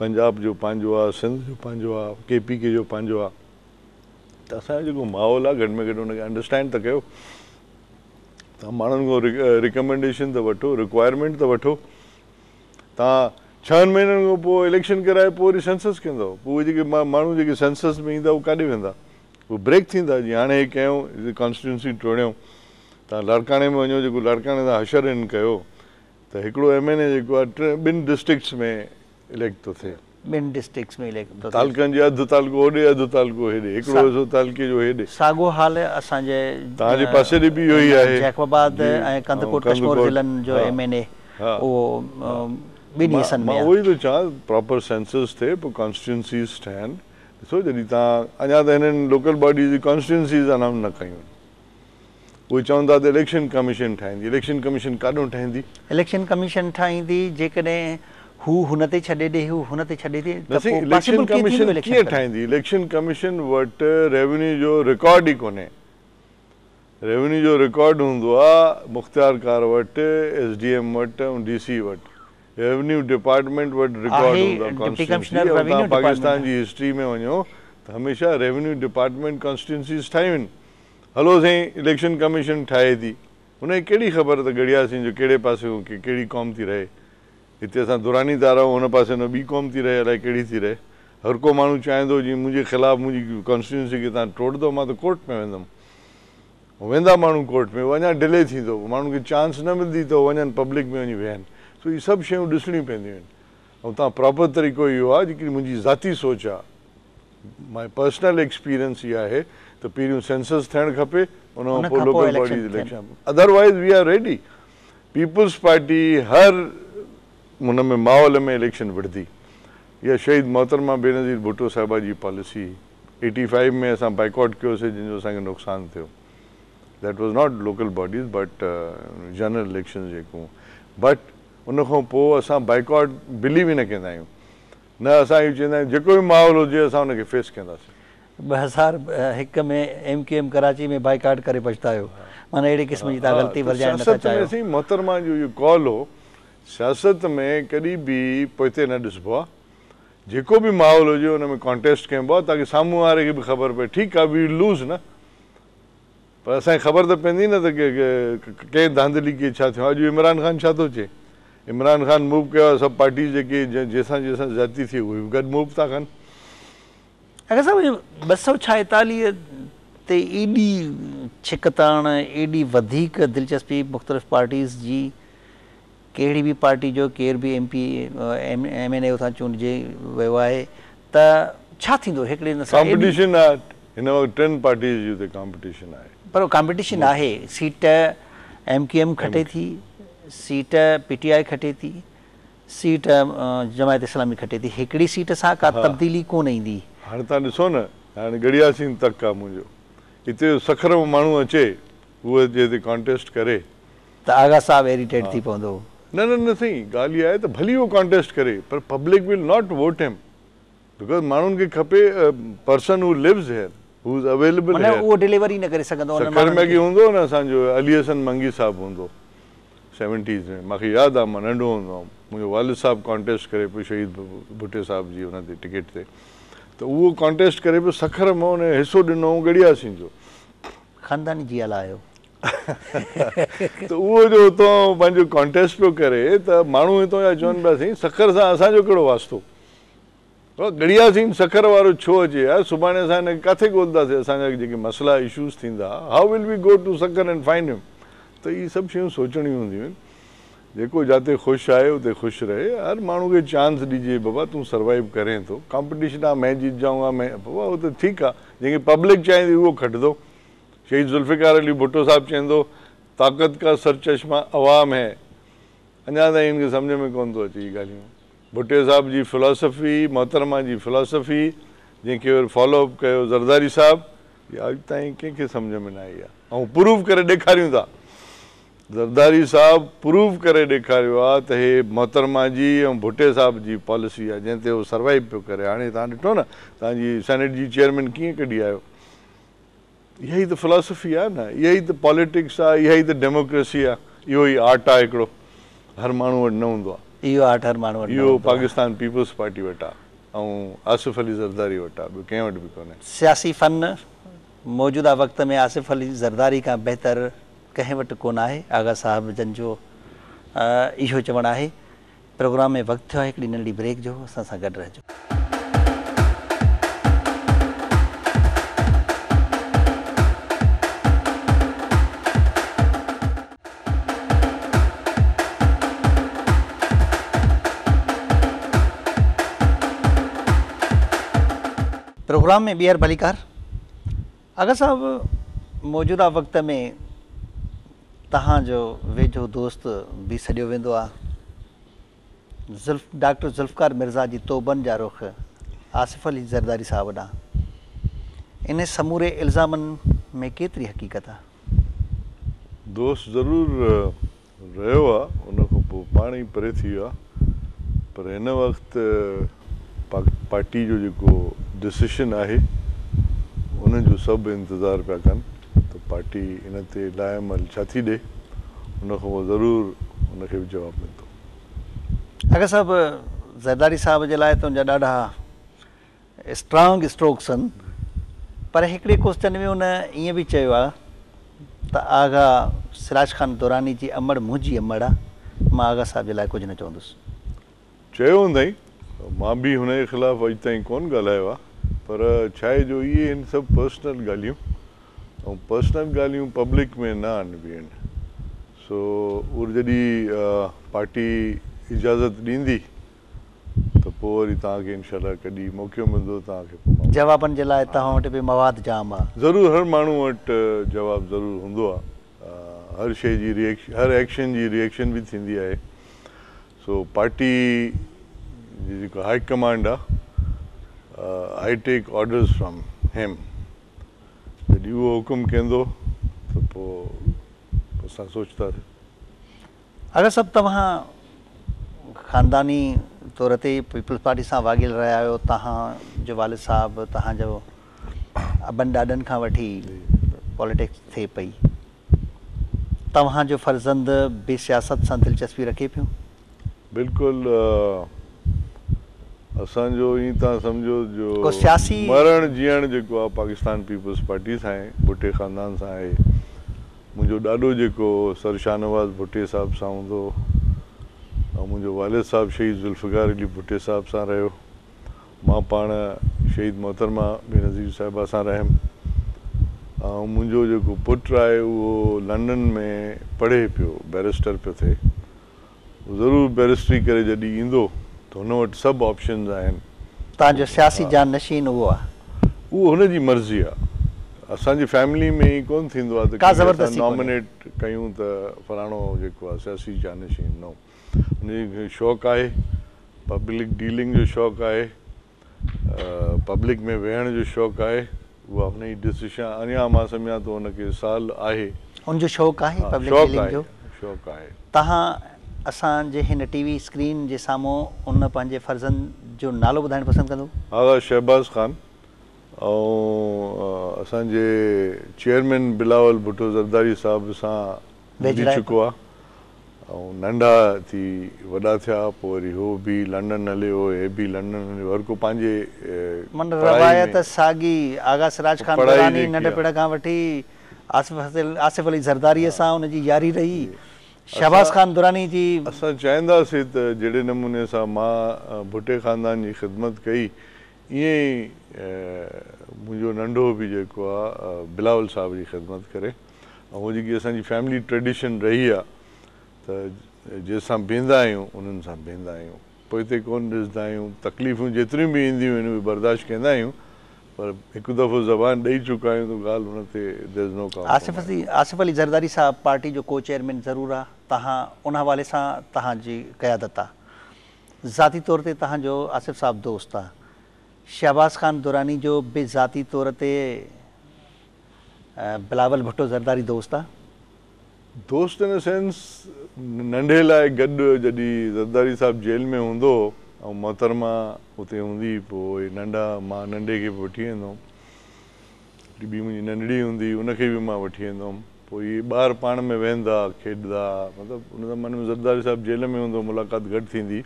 پنجاب جو پنهنجو آهي، سنڌ جو پنهنجو آهي، ڪي پي ڪي جو پنهنجو آهي. ته اسان جو جيڪو ماحول آهي گهٽ ۾ گهٽ ان کي انڊرسٽينڊ ته ڪيو. توهان ماڻهن کان ريڪمينڊيشن ته وٺو، رڪوائرمينٽ ته وٺو. توهان ڇهن مهينن کان پوء اليڪشن ڪرائي پوء وري سينسس ڪندؤ پوء اهي جيڪي ماڻهو جيڪي سينسس ۾ ايندا اهي ڪاڏي ويندا اهي بريڪ ٿيندا جيئن هاڻي هي ڪيائون ڪانسٽيٽوئنسي ٽوڙيائون توهان لاڙڪاڻي ۾ وڃو جيڪو لاڙڪاڻي سان حشر هن ڪيو ته هڪڙو ايم اين اي جيڪو آهي ٽي ٻن ڊسٽرڪٽس ۾ اليڪٽ ٿو ٿئي. ٻن ڊسٽرڪٽس ۾ اليڪٽ ٿو ٿئي. تعلقن جي اڌ تعلقو هوڏي اڌ تعلقو هيڏي هڪڙو حصو تعلقي جو هيڏي. ساڳو حال اسان جي توهان جي پاسي ڏي به اهو ئي آهي. جيڪب آباد ۽ ڪنڌڪوٽ ڪشمور ضلعن جو ايم اين اي اهو ٻن حصن ۾ مان آهي. اهو ئي ٿو چوان پراپر سينسس ٿئي پوء ڪانسٽيٽوئنسيز ٺهن ڏسو جڏهن توهان اڃا ته هنن لوڪل باڊيز جي ڪانسٽيٽوئنسيز انائونس نه ڪيون آهن اهي چون ٿا ته اليڪشن ڪميشن ٺاهيندي اليڪشن ڪميشن ڪاڏهون ٺاهيندي؟ اليڪشن ڪميشن ٺاهيندي جيڪڏهن هو هن تي ڇڏي ڏي هو هن تي ڇڏي ڏي نه ته سائين پوء اليڪشن پاسيبل ڪيئن ڪميشن ٿيندو اليڪشن ڪيئن ڪرڻ؟ ٺاهيندي اليڪشن ڪميشن وٽ ريونيو جو رڪارڊ ئي ڪونهي ريونيو جو رڪارڊ هوندو آ مختيارڪار وٽ، ايس ڊي ايم وٽ ۽ ڊي سي وٽ. ريونيو ڊپارٽمينٽ وٽ رڪارڊ آهي هوندو آ ڊپٽي ڪانسٽيٽوئنسي ڪمشنر ۽ روينيو توهان پاڪستان ڊپارٽمينٽ جي هسٽري ۾ وڃو ته هميشه ريونيو ڊپارٽمينٽ ڪانسٽيٽوئنسيز ٺاهيون آهن. هلو سائين اليڪشن ڪميشن ٺاهي ٿي هن کي ڪهڙي خبر ته ڳڙهي ياسين جو ڪهڙي پاسي کان ڪهڙي قوم ٿي رهي. هتي اسان دراني ٿا رهون هن پاسي نه ٻي قوم ٿي رهي الائي ڪهڙي ٿي رهي. هر ڪو ماڻهو چاهيندو جي منهنجي خلاف منهنجي ڪانسٽيٽوئنسي کي توهان ٽوڙندو مان ته ڪورٽ ۾ ويندم. ويندا ماڻهو ڪورٽ ۾ اهو اڃا ڊلي ٿيندو ماڻهن کي چانس نه ملندي ته هو وڃن پبلڪ ۾ وڃي ويهن سو اهي سڀ شيون ڏسڻيون پونديون آهن ۽ توهان پراپر طريقو اهو آهي جيڪي منهنجي ذاتي سوچ آهي مائي پرسنل ايڪسپيرينس اها آهي ته پهريون سينسس ٿيڻ کپي ان کان پوء local bodies election otherwise we are ready Peoples Party هر ان ۾ ماحول ۾ اليڪشن وڙهندي اها شهيد محترمه بينظير ڀٽو صاحبه جي پاليسي هئي. ايٽي فائيو ۾ اسان بائيڪاٽ ڪيوسي جنهن جو اسان کي نقصان ٿيو that was not local bodies but general elections جيڪون بٽ ان کان پوء اسان بائيڪاٽ بليو ئي نه ڪندا آهيون نه اسان اهو چوندا آهيون جيڪو به ماحول هجي اسان ان کي فيس ڪنداسين. 2001 ۾ M Q M Karachi ۾ boycott ڪري پڇتايو معنيٰ اهڙي قسم جي توهان غلطي ورجائڻ نٿا سياست ۾ چاهيو. سائين محترمه جو اهو قول هو سياست ۾ ڪڏهن به پوئتي نه ڏسبو آهي جيڪو به ماحول هجي ان ۾ ڪانٽيسٽ ڪبو آهي تاڪه سامهون واري کي به خبر پئي ٺيڪ آهي وي ول لوز نه پر اسان کي خبر ته پوندي نه ته ڪنهن ڌانڌلي ڪئي ڇا ٿيو آهي اڄ عمران خان ڇا ٿو چئي عمران خان موو ڪيو آهي سڀ پارٽيز جيڪي جنهن سان جنهن سان زيادتي ٿي اهي به گڏ موو ٿا ڪن. آغا صاحب اهي 246 تي ايڏي ڇڪتاڻ، ايڏي وڌيڪ دلچسپي مختلف پارٽيز جي، ڪهڙي به پارٽي جو ڪير به M P M N A اتان چونڊجي ويو آهي ته ڇا ٿيندو هڪڙي ان سان ايڏي. ڪامپٽيشن آهي هن وقت ٽن پارٽيز جي اتي ڪامپٽيشن آهي. پر ڪامپٽيشن آهي سيٽ ايم ڪيو ايم کٽي ٿي، سيٽ پي ٽي آء کٽي ٿي، سيٽ جماعت اسلامي کٽي ٿي، هڪڙي سيٽ سان ڪا تبديلي ڪونه ايندي. هاڻي توهان ڏسو نه هاڻي ڳڙهياسين تڪ آ منهنجو اتي جو سکر مان ماڻهو اچي اهو اچي هتي ڪانٽيسٽ ڪري. ته آغا صاحب ايريٽيٽ ٿي پوندو. نه نه نه سائين ڳالهه اها آهي ته ڀلي اهو ڪانٽيسٽ ڪري پر public will not vote him because ماڻهن کي کپي person who lives here who is available معنيٰ هيئر. اهو ڊليور ئي نه ڪري سگهندو انهن سکر ۾ ماڻهن اڳي کي. هوندو هو نه اسان جو علي حسن منگي صاحب هوندو سيونٽيز ۾ مان کي ياد آ مان ننڍو هوندو هئم منهنجو والد صاحب ڪانٽيسٽ ڪري پيو شهيد ڀٽي صاحب جي ان تي ٽڪيٽ تي ته اهو ڪانٽيسٽ ڪري پيو سکر مان ان حصو ڏنو هو ڳڙهياسين جو. خانداني جيالا آهيو. ته اهو جو اتان پنهنجو ڪانٽيسٽ پيو ڪري ته ماڻهو هتان جا چون پيا سائين سکر سان اسان جو ڪهڙو واسطو. ڳڙهياسين سکر وارو ڇو اچي يار سڀاڻي اسان هن کي ڪاٿي ڳولنداسين اسان جا جيڪي مسئلا اشوز ٿيندا how will we go to Sukkur and find him ته اهي سڀ شيون سوچڻيون هونديون آهن جيڪو جاتي خوش آهي اتي خوش رهي هر ماڻهو کي چانس ڏجي بابا تون سروائيو ڪرين ٿو ڪامپٽيشن آ مين جيت جائون گا مين بابا اهو ته ٺيڪ آ جنهن کي پبلڪ چاهيندي اهو کٽندو شهيد ذوالفقار علي ڀٽو صاحب چوندو طاقت ڪا سرچشمه عوام هي اڃا تائين هن کي سمجهه ۾ ڪونه ٿو اچي اهي ڳالهيون. ڀٽي صاحب جي فلاسفي، محترمه جي فلاسفي، جنهن کي وري فالو اپ ڪيو زرداري صاحب، اها اڄ تائين ڪنهن کي سمجهه ۾ نه آئي آهي. ۽ پروف ڪري ڏيکاريون ٿا. زرداري صاحب پروف ڪري ڏيکاريو آهي ته هي محترمه جي ۽ ڀٽي صاحب جي پاليسي آهي جنهن تي هو سروائيو پيو ڪري. هاڻي توهان ڏٺو نه توهان جي سينيٽ جي چيئرمين ڪيئن ڪڍي آيو. اها ئي ته فلاسفي آهي نه، اها ئي ته پاليٽڪس آهي، اها ئي ته ڊيموڪريسي آهي، اهو ئي آرٽ آهي هڪڙو، هر ماڻهو وٽ نه هوندو آهي. اهو آرٽ هر ماڻهو وٽ نه اهو هوندو آهي. پاڪستان پيپلز پارٽي وٽ آهي ۽ آصف علي زرداري وٽ آهي، ٻيو ڪنهن وٽ به ڪونهي. سياسي فن موجوده وقت ۾ آصف علي زرداري کان بهتر ڪنهن وٽ ڪونه آهي، آغا صاحب جن جو اهو چوڻ آهي. پروگرام ۾ وقت ٿيو آهي هڪڙي ننڍڙي بريڪ جو، اسان سان گڏ رهجو. پروگرام ۾ ٻيهر ڀليڪار. آغا صاحب موجوده وقت ۾ توهان جو ويجهو دوست به سڏيو ويندو آ زلف ڊاڪٽر ذوالفقار مرزا جي توبن جا رخ آصف علي زرداري صاحب ڏانهن انهي سموري الزامن ۾ ڪيتري حقيقت آ؟ دوست ضرور رهيو آ ان کان پوء پاڻ ئي پري ٿي ويو آ پر هن وقت پارٽي جو جيڪو ڊسيشن آهي ان جو سڀ انتظار پيا ڪن ته پارٽي ان تي لاء عمل ڇا ٿي ڏي ان کان پوء ضرور ان کي به جواب ملندو. آغا صاحب زرداري صاحب جي لاء ته ان جا ڏاڍا اسٽرانگ اسٽروڪس آهن پر هڪڙي ڪوسچن ۾ ان ائين به چيو آهي ته آغا سراج خان دراني جي امڙ منهنجي امڙ آهي مان آغا صاحب جي لاء ڪجهه نه چوندس. چيو هوندائين، مان به هن جي خلاف اڄ تائين ڪونه ڳالهايو آهي پر ڇاهي جو اهي آهن سڀ پرسنل ڳالهيون ۽ پرسنل ڳالهيون پبلڪ ۾ نه آڻبيون آهن سو اهو جڏهن پارٽي اجازت ڏيندي ته پوء وري توهان کي انشاء الله ڪڏهن موقعو ملندو توهان کي پوء مان. جوابن جي لاء توهان وٽ به مواد جام آ. ضرور هر ماڻهو وٽ جواب ضرور هوندو آ هر شيء جي هر ايڪشن جي ريئيڪشن به ٿيندي آهي سو پارٽي جي جيڪو هائي ڪمانڊ آ I take orders from him جڏهن اهو حڪم ڪندو ته پوء اسان سوچنداسين. آغا صاحب توهان خانداني طور تي پيپلز پارٽي سان واڳيل رهيا آهيو توهان جو والد صاحب توهان جو ابن ڏاڏن کان وٺي پاليٽڪس ٿئي پئي توهان جو فرزند به سياست سان دلچسپي رکي پيو؟ بلڪل اسان جو ائين توهان سمجهو جو ڪو سياسي مرڻ جيئڻ جيڪو آهي پاڪستان پيپلز پارٽي سان آهي ڀٽي خاندان سان آهي. منهنجو ڏاڏو جيڪو سر شاهنواز ڀٽي صاحب سان هوندو هو ۽ منهنجو والد صاحب شهيد ذوالفقار علي ڀٽي صاحب سان رهيو. مان پاڻ شهيد محترمه بينظير صاحبه سان رهيم. ۽ منهنجو جيڪو پٽ آهي اهو لنڊن ۾ پڙهي پيو، بئريسٽر پيو ٿئي. هو ضرور بئريسٽري ڪري جڏهن ايندو ته هن وٽ سڀ آپشنز آهن. توهان جو سياسي جان نشين اهو آهي؟ اهو هن جي مرضي آهي. اسان جي فيملي ۾ ائين ڪونه ٿيندو آهي ته ڪا ڪنهن کي اسان زبردستي ڪونهي. نامينيٽ ڪيون ته فلاڻو جيڪو آهي سياسي جانشين. نو. هن کي شوق آهي، پبلڪ ڊيلنگ جو شوق آهي. پبلڪ ۾ ويهڻ جو شوق آهي، اها هن جي ڊسيشن اڃا مان سمجهان ٿو هن کي سال آهي. ان جو شوق آهي ها پبلڪ شوق ڊيلنگ آهي جو. شوق آهي. توهان اسان جي هن ٽي وي اسڪرين جي سامهون ان پنهنجي فرزند جو نالو ٻڌائڻ پسند ڪندو؟ آغا شهباز خان ۽ اسان جي چيئرمين بلاول ڀٽو زرداري صاحب سان ملي ويجهڙائپ. چڪو آ ۽ ننڍا ٿي وڏا ٿيا پوء وري هو به لنڊن هليو ويو هي به لنڊن هليو ويو هر ڪو پنهنجي من پڙهائي روايت ۾ ساڳي آغا سراج خان پڙهائي دراني جيڪي آ. ننڍپڻ کان وٺي آصف علي زرداري ها سان ان جي ياري رهي جي شهباز اسان خان دراني جي. اسان چاهينداسين ته جهڙي نموني سان مان ڀٽي خاندان جي خدمت ڪئي ائين ئي منهنجو ننڍو به جيڪو آ بلاول صاحب جي خدمت ڪري. ۽ هو جيڪي اسان جي فيملي ٽريڊيشن رهي آ ته جنهن سان بيهندا آهيون انهن سان بيهندا آهيون پوئتي ڪونه ڏسندا آهيون تڪليفون جيتريون به اينديون آهن اهي برداشت ڪندا آهيون پر هڪ دفعو زبان ڏئي چڪا آهيون ته ڳالهه ان تي there is no compromise. Asif Ali Zardari صاحب پارٽي جو ڪو چيئرمين ضرور آ تهان ان حوالي سان تهان جي قيادت آ ذاتي طور تي تهان جو آصف صاحب دوست آ شهباز خان دراني جو به ذاتي طور تي بلاول ڀٽو زرداري دوست آ. دوست ان سينس ننڍي لاء گڏ جڏهن زرداري صاحب جيل ۾ هوندو هو ۽ محترمه اتي هوندي هئي پوء اهي ننڍا مان ننڍي کي به وٺي ويندو هوم هڪڙي ٻي منهنجي ننڍڙي هوندي هئي ان کي به مان وٺي ويندو هوم پوء اهي ٻار پاڻ ۾ ويهندا کيڏندا مطلب ان زماني ۾ زرداري صاحب جيل ۾ هوندو هو ملاقات گهٽ ٿيندي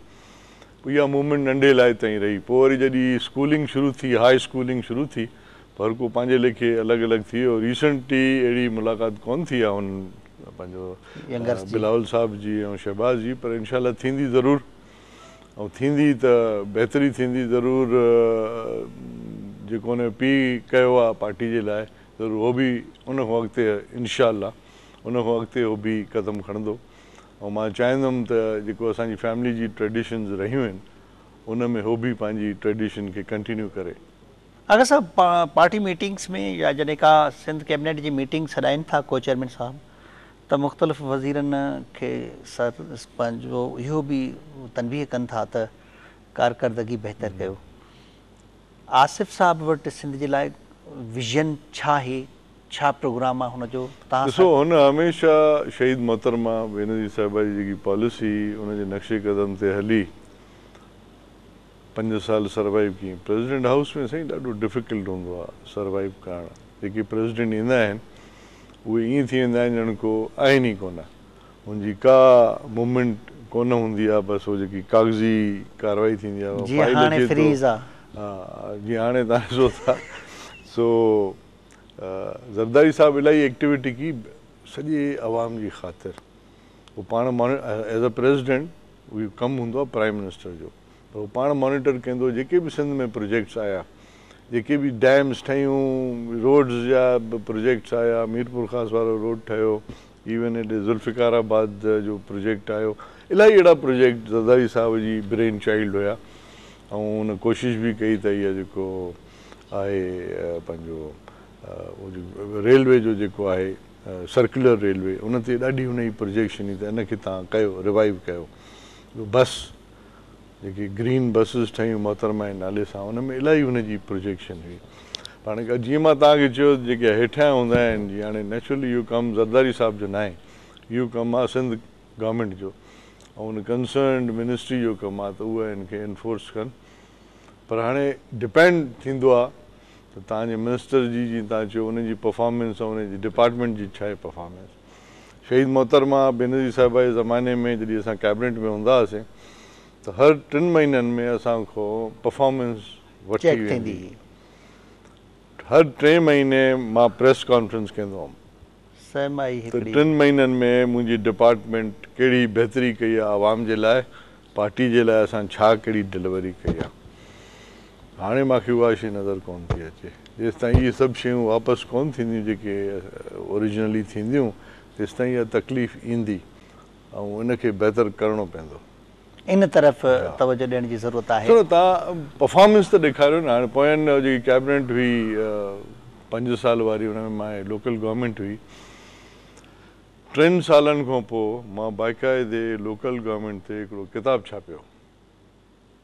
پوء اها موومينٽ ننڍي لاء تائين رهي پوء وري جڏهن اسڪولنگ شروع ٿي هاء اسڪولنگ شروع ٿي پر هر ڪو پنهنجي ليکي الڳ الڳ ٿي ويو. ريسنٽلي اهڙي ملاقات ڪونه ٿي آهي هن پنهنجو ينگرس جي. بلاول صاحب جي ۽ شهباز جي پر انشاء الله ٿيندي ضرور ۽ ٿيندي ته بهتري ٿيندي ضرور جيڪو هن جو پيء ڪيو آهي پارٽي جي لاء ضرور هو به ان کان اڳتي انشاء الله ان کان اڳتي هو به قدم کڻندو ۽ مان چاهيندم ته جيڪو اسان جي فيملي جي ٽريڊيشنز رهيون آهن ان ۾ هو به پنهنجي ٽريڊيشن کي ڪنٽينيو ڪري. آغا صاحب پارٽي ميٽنگس ۾ يا جڏهن ڪا سنڌ ڪيبنيٽ جي ميٽنگ سڏائين ٿا ڪو چيئرمين صاحب ته مختلف وزيرن کي سر پنهنجو اهو به تنبيهه ڪن ٿا ته ڪارڪردگي بهتر ڪيو آصف صاحب وٽ سنڌ جي لاء ويزن ڇا آهي ڇا پروگرام آهي هن جو تهان ڏسو سان. هن هميشه شهيد محترمه بينظير صاحبه جي جيڪي پاليسي هئي ان جي نقش قدم تي هلي پنج سال سروائيو ڪيائين پريزيڊنٽ هائوس ۾ سائين ڏاڍو ڊفيڪلٽ هوندو آ سروائيو ڪرڻ جيڪي پريزيڊنٽ ايندا آهن اهي ائين ٿي ويندا آهن ڄڻ ڪو آهن ئي ڪونه ان جي ڪا موومينٽ ڪونه هوندي آ بس هو جيڪي ڪاغذي ڪارروائي ٿيندي آ جيئن فائيل هاڻي اچي ٿو فريز آ. ها جيئن هاڻي تهان ڏسو ٿا سو زرداري صاحب الاهي ايڪٽيوٽي ڪئي سڄي عوام جي خاطر هو پاڻ ايز ا پريزيڊنٽ اهو ڪم هوندو آ پرائيم منسٽر جو پر هو پاڻ مانيٽر ڪندو هو جيڪي به سنڌ ۾ پروجيڪٽس آيا جيڪي به ڊيمز ٺهيون روڊز جا به پروجيڪٽس آيا ميرپورخاص وارو روڊ ٺهيو ايون هيڏي ذوالفقار آباد جو پروجيڪٽ آيو الاهي اهڙا پروجيڪٽ زرداري صاحب جي برين چائلڊ هيا ۽ هن ڪوشش به ڪئي ته اها جيڪو آهي پنهنجو ريلوي جو جيڪو آهي سرڪيولر ريلوي ان تي ڏاڍي هن جي پروجيڪشن هئي ته ان کي تهان ڪيو ريوائيو ڪيو بس جيڪي گرين بسز ٺهيون محترمه جي نالي سان ان ۾ الاهي هن جي پروجيڪشن هئي پر هاڻي جيئن مان توهان کي چيو جيڪي هيٺيان هوندا آهن جيئن هاڻي نيچرلي اهو ڪم زرداري صاحب جو ناهي اهو ڪم آهي سنڌ گورنمينٽ جو ۽ ان ڪنسرنڊ منسٽري جو ڪم آهي ته اهي ان کي انفورس ڪن پر هاڻي ڊپينڊ ٿيندو آهي ته توهان جي منسٽر جي جيئن توهان چيو ان جي پرفارمنس ۽ ان جي ڊپارٽمينٽ جي ڇا آهي پرفارمنس. شهيد محترمه بينظير صاحبه جي زماني ۾ جڏهن اسان ڪيبنيٽ ۾ هوندا هئاسين ته هر ٽن مهينن ۾ اسان کان پرفارمنس وٺي چيڪ ويندي ٿيندي هئي. هئي. هر ٽئين مهيني مان پريس ڪانفرنس ڪندو هئم سه ماهي ته هڪڙي. ٽن مهينن ۾ منهنجي ڊپارٽمينٽ ڪهڙي بهتري ڪئي آهي عوام جي لاء پارٽي جي لاء اسان ڇا ڪهڙي ڊليوري ڪئي آهي. هاڻي مان کي اها شيء نظر ڪونه ٿي اچي. جيستائين اهي سڀ شيون واپس ڪونه ٿينديون جيڪي اوريجنلي ٿينديون تيستائين اها تڪليف ايندي ۽ ان کي بهتر ڪرڻو پوندو. ان طرف توجه ڏيڻ جي ضرورت آهي. ڏسو نه توهان پرفارمنس ته ڏيکاريو نه هاڻي پوين جيڪي ڪيبنيٽ هئي پنج سال واري ان ۾ مان لوڪل گورنمينٽ هئي 3 سالن کان پوء مان باقاعدي لوڪل گورنمينٽ تي هڪڙو ڪتاب ڇاپيو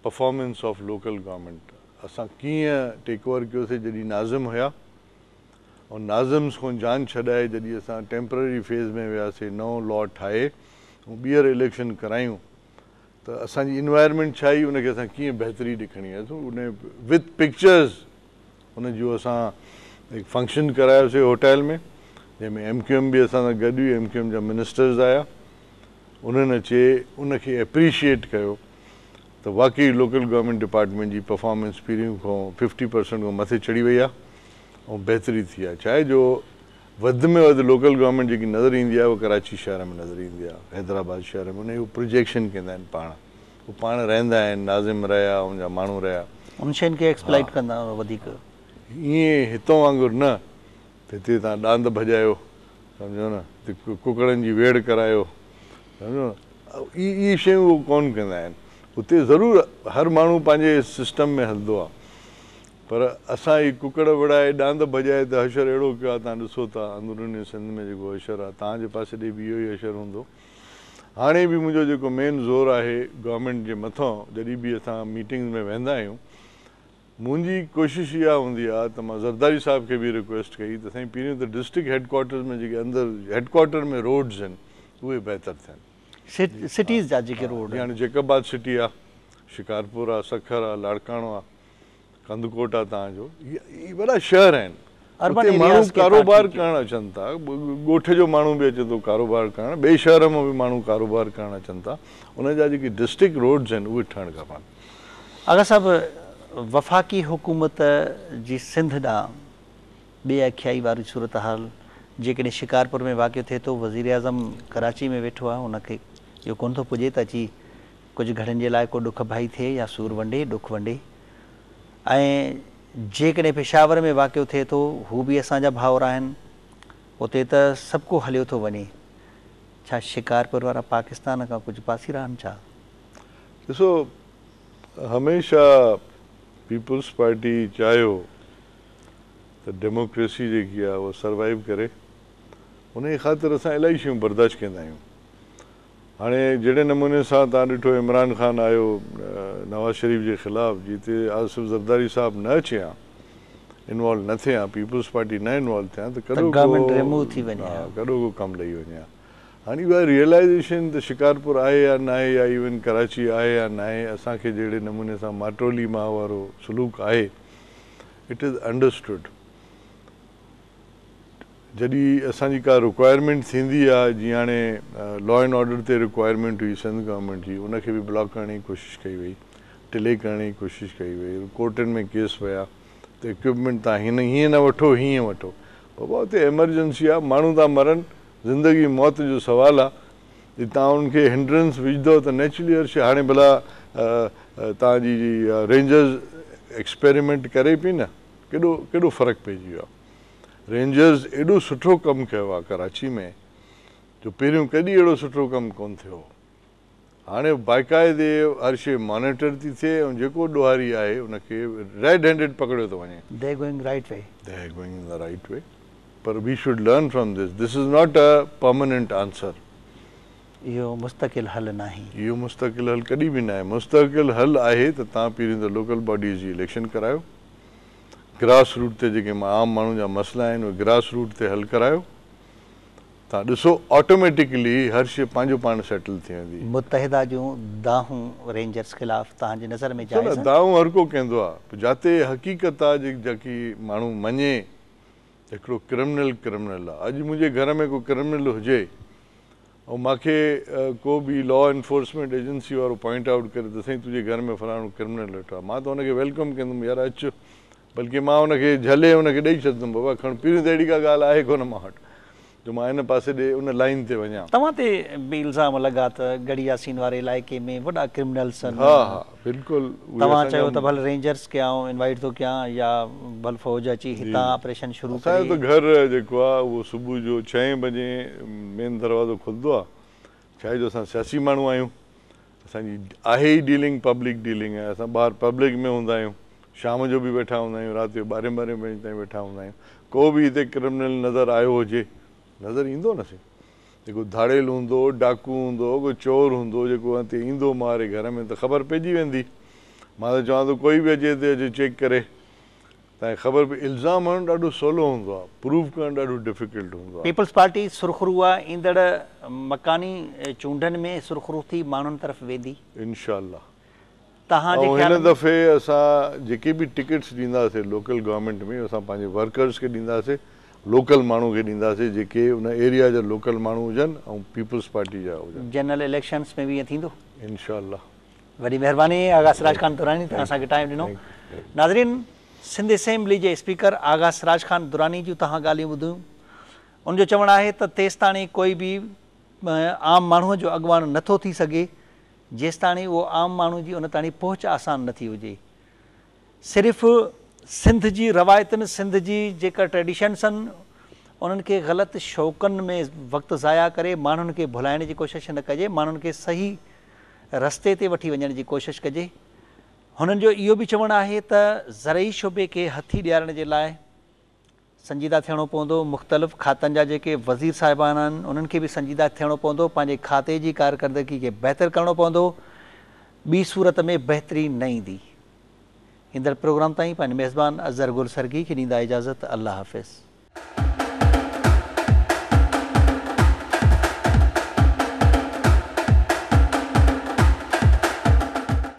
پرفارمنس آف لوڪل گورنمينٽ اسان ڪيئن ٽيڪ اوور ڪيوسي جڏهن ناظم هيا ۽ ناظمس کان جان ڇڏائي جڏهن اسان ٽيمپرري فيز ۾ وياسي نئون لا ٺاهي ۽ ٻيهر اليڪشن ڪرايون ته اسان جي انوائرمينٽ ڇا هئي ان کي اسان ڪيئن بهتري ڏيکڻي آهي سو ان وٿ پڪچرز ان جو اسان هڪ فنڪشن ڪرايوسي هوٽل ۾ جنهن ۾ ايم ڪيو ايم به اسان سان گڏ هئي ايم ڪيو ايم جا منسٽرز آيا انهن اچي ان کي اپريشيئيٽ ڪيو ته واقعي لوڪل گورنمينٽ ڊپارٽمينٽ جي پرفارمنس پهرين کان 50% کان مٿي چڙهي وئي آهي ۽ بهتري ٿي آهي ڇاهي جو وڌ ۾ وڌ لوڪل گورنمينٽ جيڪي نظر ايندي آهي اها ڪراچي شهر ۾ نظر ايندي آهي حيدرآباد شهر ۾ ان جو پروجيڪشن ڪندا آهن پاڻ هو پاڻ رهندا آهن ناظم رهيا ان جا ماڻهو رهيا. ان شين کي ايڪسپلائيٽ ڪندا وڌيڪ. ائين هتون وانگر نه ته هتي توهان ڏاند ڀڄايو سمجهو نه هتي ڪڪڙن جي ويڙهه ڪرايو سمجهو نه اهي شيون هو ڪونه ڪندا آهن اتي ضرور هر ماڻهو پنهنجي سسٽم ۾ هلندو آهي پر اسان هي ڪڪڙ وڙهائي ڏاند ڀڄائي ته حشر اهڙو ڪيو آهي توهان ڏسو ٿا اندروني سنڌ ۾ جيڪو حشر آهي توهان جي پاسي ڏي به اهو ئي حشر هوندو هاڻي به منهنجو جيڪو مين زور آهي گورنمينٽ جي مٿان جڏهن به اسان ميٽنگز ۾ ويهندا آهيون منهنجي ڪوشش اها هوندي آهي ته مان زرداري صاحب کي به رڪويسٽ ڪئي ته سائين پهريون ته ڊسٽرڪٽ هيڊ ڪوارٽرز ۾ جيڪي اندر هيڊ ڪوارٽر ۾ روڊز آهن اهي بهتر ٿين. سٽيز جا جيڪي روڊ آهن. جيئن هاڻي جيڪب آباد سٽي آهي، شڪارپور آهي، سکر آهي، لاڙڪاڻو آهي، ڪنڌڪوٽ آهي توهان جو اهي وڏا شهر آهن اربن اتي ماڻهو ايرياز کي توهان ڪاروبار ٺيڪ ڪرڻ اچن ٿا ڳوٺ جو ماڻهو به اچي ٿو ڪاروبار ڪرڻ ٻئي شهر مان به ماڻهو ڪاروبار ڪرڻ اچن ٿا ان جا جيڪي ڊسٽرڪٽ روڊز آهن اهي ٺهڻ کپن. آغا صاحب وفاقي حڪومت جي سنڌ ڏانهن بي اکيائي واري صورتحال جيڪڏهن شڪارپور ۾ واقع ٿئي ٿو وزيراعظم ڪراچي ۾ ويٺو آهي ان کي اهو ڪونه ٿو پڄي ته اچي ڪجهه گهڙين جي لاء ڪو ڏک ڀائي ٿئي يا سور ونڊي ڏک ونڊي ۽ جيڪڏهن پشاور ۾ واقعو ٿئي ٿو هو به اسان جا ڀائر آهن اتي ته سڀ ڪو هليو ٿو وڃي ڇا شڪارپور وارا پاڪستان کان ڪجهه پاسيرا آهن ڇا؟ ڏسو هميشه پيپلز پارٽي چاهيو ته ڊيموڪريسي جيڪي آهي اها سروائيو ڪري انهي خاطر اسان الاهي شيون برداشت ڪندا آهيون هاڻي جهڙي نموني سان توهان ڏٺو عمران خان آيو نواز شريف جي خلاف جي هتي آصف زرداري صاحب نه اچي هان انوالو نه ٿئي هان پيپلز پارٽي نه انوالو ٿئي هان ته ته گورنمينٽ ريموو ٿي وڃي ها. ڪڏهوڪو ڪم لهي وڃي ها. هاڻي اها ريئلائيزيشن ته شڪارپور آهي يا ناهي يا ايون ڪراچي آهي يا ناهي اسان کي جهڙي نموني سان ماٽولي ماء وارو سلوڪ آهي it is understood. جڏهن اسان جي ڪا رڪوائرمينٽ ٿيندي آ جيئن هاڻي لا اينڊ آرڊر تي رڪوائرمينٽ هئي سنڌ گورنمينٽ جي ان کي به بلاڪ ڪرڻ جي ڪوشش ڪئي وئي ڊلي ڪرڻ جي ڪوشش ڪئي وئي ڪورٽن ۾ ڪيس ويا ته اڪوپمينٽ توهان هن هيئن نه وٺو هيئن وٺو بابا اتي ايمرجنسي آ ماڻهو ٿا مرن زندگي موت جو سوال آ جي توهان انهن کي هنڊرنس وجهندو ته نيچرلي هر شي هاڻي ڀلا توهان جي رينجرز ايڪسپيريمينٽ ڪري پئي نه ڪيڏو ڪيڏو فرق پئجي ويو آ. رينجرز ايڏو سٺو ڪم ڪيو آ ڪراچي ۾ جو پهريون ڪڏهن اهڙو سٺو ڪم ڪونه ٿيو هو. هاڻي باقاعدي هر شيء مانيٽر ٿي ٿئي ۽ جيڪو ڏوهاري آهي ان کي ريڊ هينڊيڊ پڪڙيو ٿو وڃي. They going right way. They going in the right way per we should learn from this this is not a permanent answer. اهو مستقل حل ناهي. اهو مستقل حل ڪڏهن به ناهي. مستقل حل آهي ته توهان پهريون ته لوڪل باڊيز جي اليڪشن ڪرايو. گراس روٽ تي جيڪي عام ماڻهن جا مسئلا آهن اهي گراس روٽ تي حل ڪرايو توهان ڏسو آٽوميٽيڪلي هر شي پنهنجو پاڻ سيٽل ٿي ويندي. متحده جون دانهون رينجرز خلاف توهان جي نظر ۾ ڏسو نه جائز آهن؟ دانهون هر ڪو ڪندو آهي پر جاتي حقيقت آهي جي جيڪي ماڻهو مڃي ته هڪڙو ڪرمنل ڪرمنل آهي اڄ منهنجي گهر ۾ ڪو ڪرمنل هجي ۽ مان کي ڪو به لا انفورسمينٽ ايجنسي وارو پوائنٽ آئوٽ ڪري ته سائين تنهنجي گهر ۾ فلاڻو ڪرمنل ويٺو آهي مان ته ان کي welcome ڪندم يار اچ بلڪه مان ان کي جهلي ان کي ڏئي ڇڏندم بابا کڻ پهريون ته اهڙي ڪا ڳالهه آهي ڪونه مان وٽ جو مان ان پاسي ڏي ان لائين تي وڃان. توهان تي به الزام لڳا ته ڳڙهي ياسين واري علائقي ۾ وڏا ڪرمنلز آهن. ها ها بلڪل اهي توهان چيو ته ڀل رينجرز کي آئون انوائيٽ ٿو ڪيان يا ڀل فوج اچي هتان آپريشن شروع ڪري. اسان جو ته گهر جيڪو آهي اهو صبح جو ڇهين بجي مين دروازو کلندو آهي. ڇا آهي جو اسان سياسي ماڻهو آهيون اسان جي آهي ئي ڊيلنگ پبلڪ ڊيلنگ آهي اسان ٻاهر پبلڪ ۾ هوندا آهيون شام جو به ويٺا هوندا آهيون رات جو ٻارهين ٻارهين بجي تائين ويٺا هوندا آهيون ڪو به هتي ڪرمنل نظر آيو هجي نظر ايندو نه سائين جيڪو ڌاڙيل هوندو ڊاڪو هوندو ڪو چور هوندو جيڪو هتي ايندو مان واري گهر ۾ ته خبر پئجي ويندي مان ته چوان ٿو ڪوئي به اچي هتي اچي چيڪ ڪري تانکي خبر پئي الزام هڻڻ ڏاڍو سولو هوندو آ پروف ڪرڻ ڏاڍو ڊفيڪلٽ هوندو آ. پيپلز پارٽي سرخرو آ ايندڙ مڪاني چونڊن ۾ سرخرو ٿي ماڻهن طرف ويندي. انشاء الله توهان جي ۽ خيال هن ۾. دفعي اسان جيڪي به ٽڪيٽس ڏينداسي لوڪل گورنمينٽ ۾ اسان پنهنجي ورڪرز کي ڏينداسي لوڪل ماڻهو کي ڏينداسي جيڪي ان ايريا جا لوڪل ماڻهو هجن ۽ پيپلز پارٽي جا هجن. جنرل اليڪشنس ۾ به ائين ٿيندو؟ انشاء الله. وڏي مهرباني آغا سراج خان دراني توهان اسان کي ٽائيم ڏنو. ناظرين سنڌ اسيمبلي جي اسپيڪر آغا سراج خان دراني جون توهان ڳالهيون ٻڌيون ان جو چوڻ آهي ته تيستاڻي ڪوئي به عام ماڻهو جو اڳواڻ نه ٿو ٿي سگهي جيستاڻي اهو عام ماڻهو جي ان تاڻي پهچ آسان نه ٿي هجي. صرف سنڌ جي روايتن سنڌ جي جيڪا ٽريڊيشنس آهن انهن کي غلط شوقن ۾ وقت ضايع ڪري ماڻهن کي ڀلائڻ جي ڪوشش نه ڪجي ماڻهن کي صحيح رستي تي وٺي وڃڻ جي ڪوشش ڪجي. هنن جو اهو به چوڻ آهي ته زرعي شعبي کي هٿي ڏيارڻ جي لاء سنجيده ٿيڻو پوندو، مختلف کاتن جا جيڪي وزير صاحبان آهن انهن کي به سنجيده ٿيڻو پوندو، پنهنجي کاتي جي ڪارڪردگي کي بهتر ڪرڻو پوندو، ٻي صورت ۾ بهتري نه ايندي. ايندڙ پروگرام تائين پنهنجي ميزبان اظهر گل سرڪي کي ڏيندا اجازت الله حافظ.